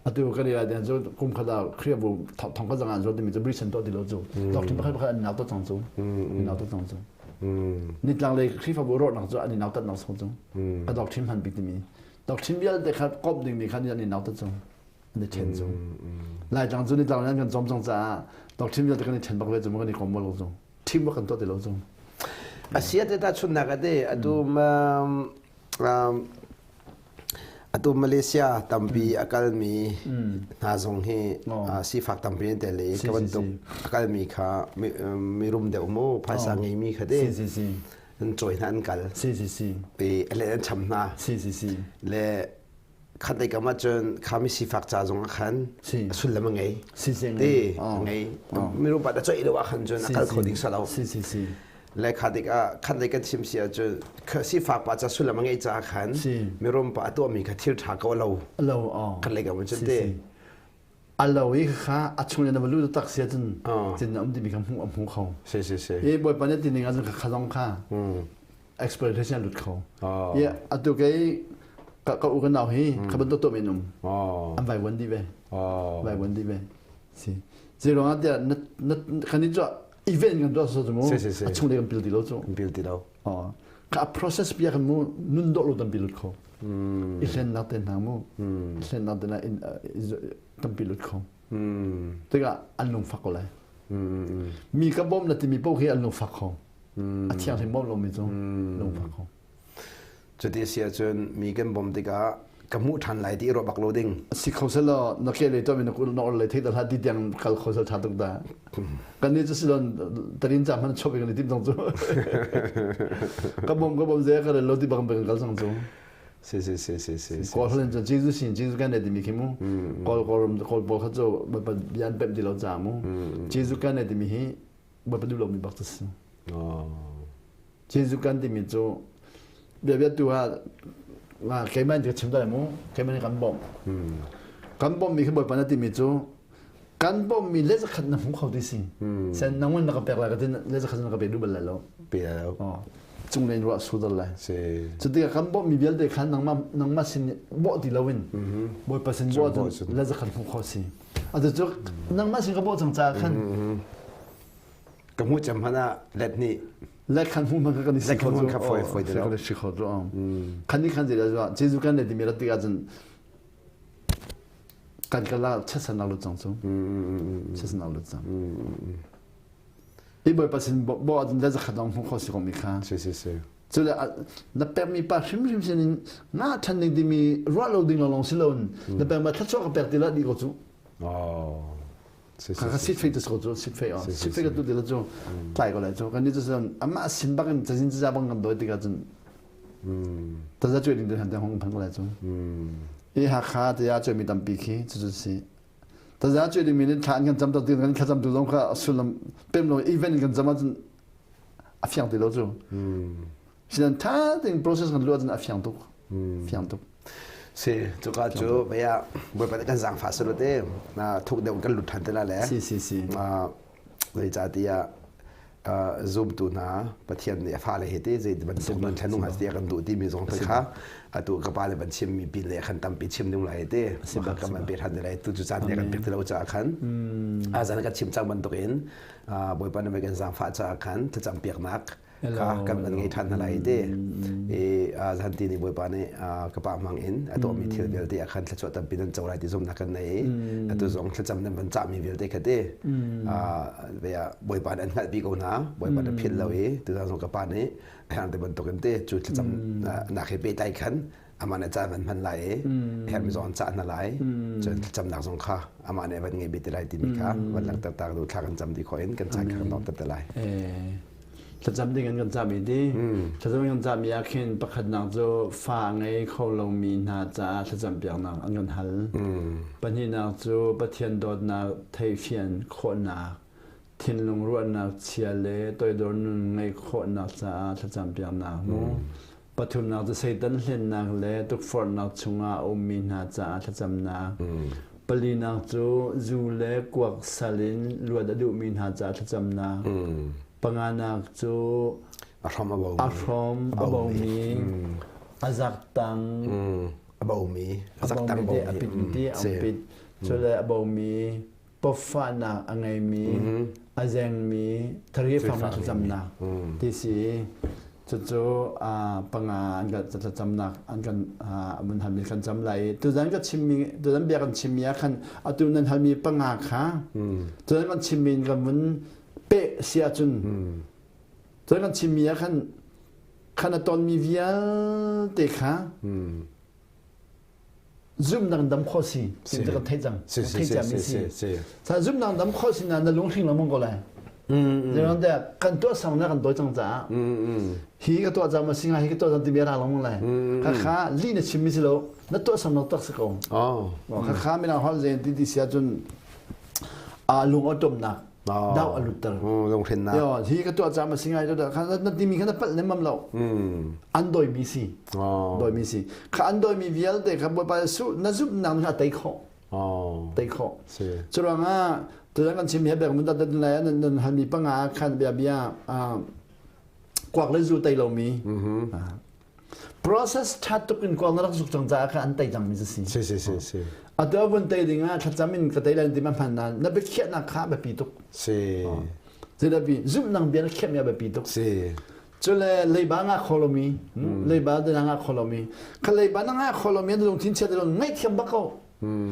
Atu kan i den cu kum khat ah Khrihfabu thong khat zong an zuat timi cu bridge an tuah ti lo cu. Doctrine pakhat pakhat an nau to cang cu. An nau to cang cu. Nitlang lei Khrihfabu rawhnak cu an i nautatnak sung cu. Ka doctrine hman bik timi. Doctrine vialte kha komh dingmi kha an i nautat cu. An i ṭhen cu. Laitlang cu nitlang an kan cawm cang caah doctrine vialte kan i ṭhen bak ve cu kan i kom lo cu. Teamwork kan tuah ti lo cu. Asia te ta chunnak ate atu Atu Malaysia tampi a kalmi hna zong hi sifak tampi an tel i ka bantuk a kalmi kha mirum deuh mu phaisa ngeimi kha te an cawi hna an kal i le an cham hna le khat lei kam ahcun kha mi sifak ca zong ah khan a sullam a ngei ti ngei mirum pa ta coih lo ah khan cun a kal kho ding salo Le kha tikah khat lei kan chim si ahcun sifak pa ca sullam a ngeih caah khan mirum pa a tuahmi kha thil ṭha ko lo. Lo khat lei kam cun te. A lo i kha a chung le na va lu tak si ahcun cin na um timi kha hmuh a hmu kho. Si si si. I bawipa nih ti ning ahcun kha zong kha exploitation lut kho. I atu kei ka ka u ka nau hi kha bantuk tuah men um. An vai wan di ve. Vai wan di ve. Si. Zei ruangah tiah na na kan i cu event kan tuah so mu a chung le kan pil ti lo cu pil ti lo ka process bia kan mu nun dawh lo tampi lut kho i hlennak te hna mu i hlennak te na tampi lut kho tikah an lungfak ko lai mi ka bawm na timi paoh khi an lungfak kho a thianghlim bawm lomi cu lungfak kho Cuti si ahcun mi kan bawmh tikah ka hmuh ṭhan lai ti i ruah bak lo ding. Si kho selaw na ke le tuah na kul na or le thei hlah ti tiang kal kho sel ṭha tuk da. Kan nih cu silon tarin ca hman chop in tim tong cu. Ka bom ka bom ze ka lo ti bang bang kal sang cu. Si si si si si. Kawl hlen cu Jesus sin Jesus kan ne timi khi mu. Kawl kawl kawl pawl kha cu bian pem ti lo ca mu. Jesus kan ne timi hi Bawipa duh lomi bak cu si. Jesuh kan timi cu bia tu ah keimah in ka chim ta mu keimah nih kan bawmh. Kan bawmhmi khi Bawipa na timi cu kan bawmhmi le zakhat na hmu kho ti si. Sen nang na ka pek lai ka tin le zakhat na ka pe duh bal lai lo. Pe lai lo. Cung len ruah su dal lai. Cu tikah kan bawmhmi vialte khan nangmah nangmah sin bawh ti loin Bawipa sin bawh cun le zakhat hmu kho si. Atu cu nangmah sin ka bawh cang caah khan ka hmuh cem hmanh ah let nih let khan hmuh hmanh kan i si kho cu kha foi foi ti lo kan i si kho cu khan ni khan zei da Jesuh kan le timi rat tikah cun kan kala chasan nak lut cang cu chasan nak lut cang i bawipa sin bo ah cun zakhat dong hmuh kho si ko mi kha si si si cu le na pekmi pa hrimhrim sin in nga ṭhan ding timi ruah lo ding lawng si loin na pekmi thluachuah ka pek ti la di ko cu ka sit fei tu cu sit fei on sit fei ka tu ti la cu tlai ko lai cu kan ni cu amah sin bak in cazin caza bang kan doi tikah cun taza cuai ding han te hong phan ko lai cu i Hakha te ya cuai mi tampi khi cu cu si taza cuai ding mi nih thla an kan cam tak ti kan thlacam tu zong kha sullam pem lo event kan cam ahcun a fiang ti lo cu sinan tha tein process kan luah cun a fiang tuk fiang tuk si cuka cu baya bawipa kan zaangfah sulu te na thuk deuh kan lut than te la le si si si zeicahtiah zumtu hna Pathian nih a fale he te zei bantuk nan thlenung has tiah kan duh timi zong te kha atu ka pa le ban chim mi pin le khan tampi chim ding lai te ka man pe than lai tu cu caan ne kan pek ti lo caah khan a zan kan chim cang bantuk in Bawipa na kan zaangfah caah khan thlacam piaknak kha kan van ngei ṭhan hna lai ti i zan ti nih Bawipa nih ka pa hmang in a tuahmi thil vialte ah khan thluachuah tampi nan co lai ti zumhnak kan nei i atu zong thlacam nan van cahmi vialte kha ti Bawipa nih an hngalhpi ko hna Bawipa nih philh lo i tuzan zong ka pa nih a herh ti bantukin te cu thlacam nak he pehtlai khan Amah nih caan van hman lai i herhmi zong an cah hna lai. Cun thlacamnak zong kha amah nih van ngei bit te lai timi kha van langhter ta duh thla kan cam dih khawh in kan caan kha kan dongter te lai. Thlacam ding in kan cam i ti. Thlacam kan cam i ah khin pakhatnak cu fa ngei kho lomi hna caah thlacam piaknak an kan hal. Pahnihnak cu Pathian dawtnak theihfian khawhnak, thinlung ruahnak chia le toidor nun ngeih khawhnak caah thlacam piaknak mu. Pathumnak cu Satan hlennak le tukforhnak chungah a ummi hna caah thlacamnak. Palinak cu zu le kuak sal in luat a duhmi hna caah thlacamnak. Panganak cu a hrom a bomi, a hrom a bomi, a zaktang, a bomi, a zaktang bomi, a pit ti a pit, cu le a bomi, pawfahnak a ngeimi, a zengmi, thari fangnak thlacamnak ti si. Cucu panga an kan thlacamnak an kan mun halmi kan cam lai i tuzan ka chimmi tuzan bia kan chimmi ah khan atu nan halmi panga kha tuzan kan chimmi in kan vun peh si ahcun tuzan kan chimmi ah khan khan a tonmi vialte kha zumnak dam kho si ti kan theih cang theih cang mi si sa zumnak dam kho si na na lunghring lo mong ko lai zeirang te kan tuah sang na kan doi cang caah hi ka tuah cang ma singa hi ka tuah cang ti mi ra lo mong lai kha kha li na chim mi si lo na tuah sang na tak si ko kha kha mi hol zen ti ti sia cun a lung atom nak dau a lutter lunghrinnak yo hi ka tuah cam a si ngai to kha na timi kha na palh nem mam lo an doi mi si doi mi si kha an doi mi vialte kha bawipa su na zumh nang na tei kho tei kho curuangah tutan kan chim he bek mun dat lai nan hal mi panga khan bia bia kuak le zu tei lo mi process tha tuk in kuak na rak zuk cang caah kha an tei cang mi si si si si si atu vun tei ding ah thlacam in ka tei lai ti ma hman na na biakhiahnak kha biapi tuk si zidabi zumh bia na khiah mi a biapi tuk si cule leiba nga kholomi leiba de nga kholomi kha leiba na nga kholomi na lungthin chia de ngaihthiam bak ko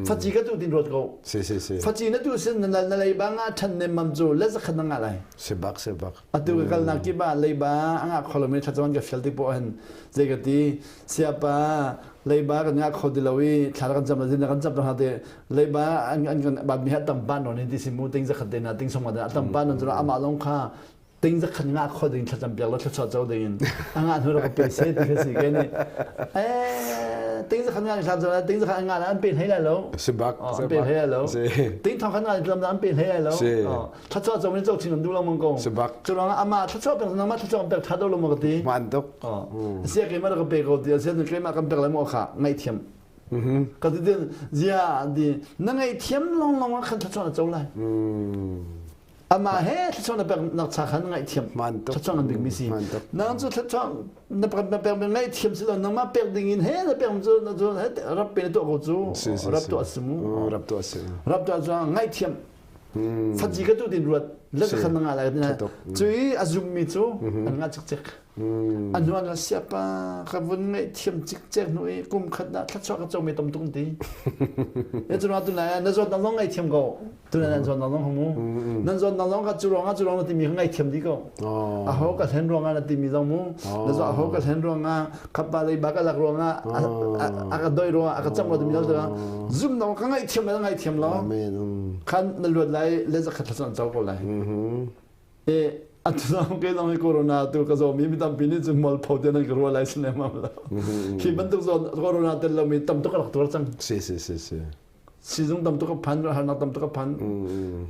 Faci ka tu tin ruat ko. Si si si. Faci na tu sin na na leiba nga than ne mam cu le zakhat na nga lai. Si bak si bak. Atu ka kal nak kiba leiba anga kholomi thlachawan ka fial ti po han zei ka ti siapa leiba kan nga kho ti lo i thla kan cham zin kan cham ha te leiba an an kan ba mi ha tam pan non ti simu ting zakhat te na ting song ma tam pan non chu ama long kha ting za khan nga kho ding thlacam piak lo thlachuah co ding in a nga hnu rak pe se ti kha si ke ni eh ting za khan nga thlam zo ting za khan nga an pe hlei lai lo si bak an pe hlei lai lo ting thong khan nga thlam an pe hlei lai lo thlachuah co ni co chin an du lo mong ko si bak cu rang ama thlachuah pek nang ma thlachuah pek tha do lo mo ka ti man tuk sia ke ma ka pe ko ti sia ke ma kan pek lai mo kha ngai thiam ka ti din zia di na ngai thiam long long khan thlachuah na co lai Amah he thluachuah na pek nak cha khan ngaihthiam thluachuah ngan bik mi si. Nang cu thluachuah na pek na pek ngaihthiam si lo nangmah pek ding in he na pek cu na cu rap pe na tuah ko cu rap tuah si mu rap tuah si rap tuah cu ngaihthiam faci ka tu tin ruat le khan na nga lai na cu i a zum mi cu an nga cikcek an nuan la siapa ka vun ngaihthiam cikcek hnu i kum khat na thluachuah ka co mi tam tuk ti e cu tu na na zawt na zong ngaihthiam ko tu nan zawn nang zong mu nan zawn nang zong ka cu ruang ah cu ruang na timi ngai thiam di ko a ho ka hlen ruang ah na timi zong mu na zo a ho ka hlen ruang ah khapa lei ba ka lak ruang ah a ka doi ruang ah a ka cham lo timi zong zum nang ka ngai thiam la ngai thiam lo khan na luat lai le zakhat thlasan chau ko lai e atu ke zong hi corona tu ka zaw mi mi tampi nih cun mual pho te nan ka ruah lai sin le mam lo khi bantuk zaw corona tel lo mi tam tuk rak tuar cang si si si si Sizung tam tuk ka phan, harnak tam tuk ka phan.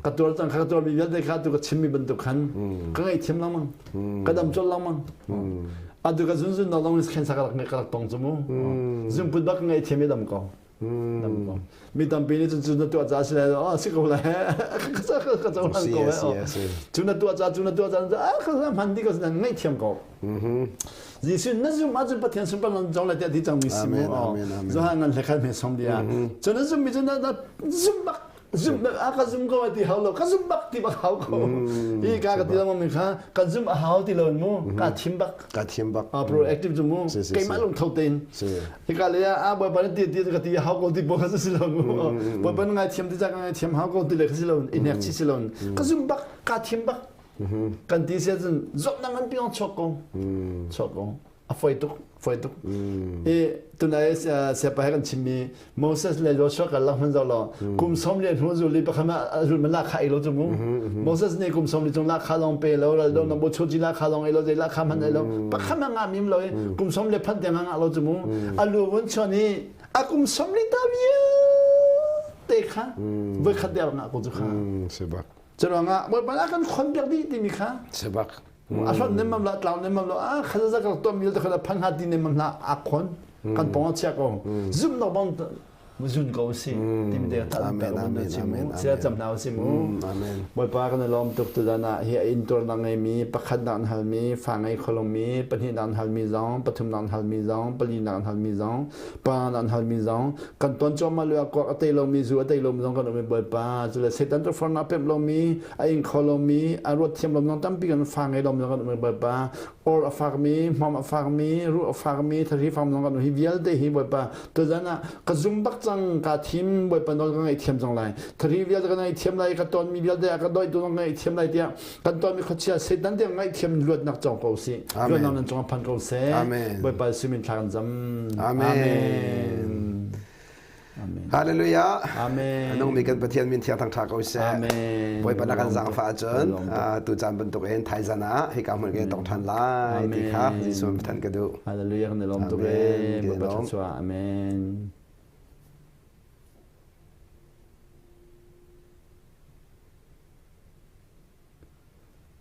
Ka tuar cang, ka tuar mi vialte kha tu ka chim mi bantuk khan ka ngaihthiam lengmang. Ka dam colh lengmang. Atu ka zun zun long khen sa ka rak ka rak tong cu mu. Zung put bak ka ngaihthiam i dam ko. Dam ko. Mi tampi nih cun cu na tuah ca si lai oh si ko lai. Ka ka ka cohlan ko eh. Cu na tuah ca cu na tuah ca ah ka hman di ko nan ngaihthiam ko. Jesuh na zum ahcun Pathian sunpar nan zong lai tiah ti cangmi si mu. Johan ngan hlekhat me som dia. Cun na zum mi cu na zum bak zum a ka zum ko ti hau lo ka zum bak ti bak hau ko. Hi ka ka ti lo mi kha ka zum a hau ti lo mu ka thim bak. Ka thim bak. A proactive cu mu. Keimah lung tho tein. Hi ka le a bawipa na ti ti ka ti hau ko ti bo ka si lo mu. Bawipa na ngai thiam ti ca ka ngai thiam hau ko ti le ka si lo inek chi si lo. Ka zum bak ka thim bak. Kan ti sia cun zawtnak nganpi zong chuak ko. Chuak ko. A foi tuk, foi tuk. I tunai siapa he kan chimmi Moses le Joshua kal lang hman zo lo kum som le hnu zul li pakhat ma zul man la kha ei lo chu mu. Moses nih kum som li chung la kha long pe lo ral do na bo chu ji la kha long ei lo zei la kha man ei lo pakhat ma nga mim lo i kum som le phan te nga nga lo chu mu. Alu vun chon i a kum som li ta vialte kha voi khat der nga ko chu kha. Sebak. Curuangah Bawipa nih a kan khon piak dih timi kha. Sebak. A hlonh nemmam la tlau nemmam lo a kha za ka tuah mi te kha phan ha ti nemmam hla a khon kan pong a chia ko zumnak bang zun ko si timi te ta Amen amen amen sia cam hna si mu Amen Bawipa kan i lawm tuk tu dan ah hi a intur na ngei mi pakhat nak hal mi fa ngei kholong mi pahnih nak hal mi zong pathum nak hal mi zong pali nak hal mi zong pa nan hal mi zong kan ton cuahmah lio ah kuak a tei lomi zu a tei lomi zong kan um i Bawipa cu le Satan cu fornak pemh lomi a ing kho lomi a ruat thiam lomi zong tampi kan fa ngei lomi zong kan um i Bawipa or a fakmi hmam a fakmi ruh a fakmi thari fam zong kan um hi vialte hi Bawipa tuzan ah ka zum bak cang ka thim Bawipa nawl ka ngaihthiam cang lai thari vialte ka ngaihthiam lai ka tonmi vialte a ka doitu zong ka ngaihthiam lai tiah kan tonmi khuachia Satan tiang ngaihthiam luatnak cawng ko sih luatnak nan cungah phan ko seh Amen. Bawipa simin thla kan zam Amen. Amen. Hallelujah. Amen. Anung mi kan Pathian min thiang thang tha ko seh. Amen. Bawipa na kan zaangfah ahcun tu caan bantuk in thaizan ah hika hmun ke tong than lai ti kha Jesuh than ka duh. Hallelujah kan i lawm tuk Amen. e. Bawipa thluachuah. Amen.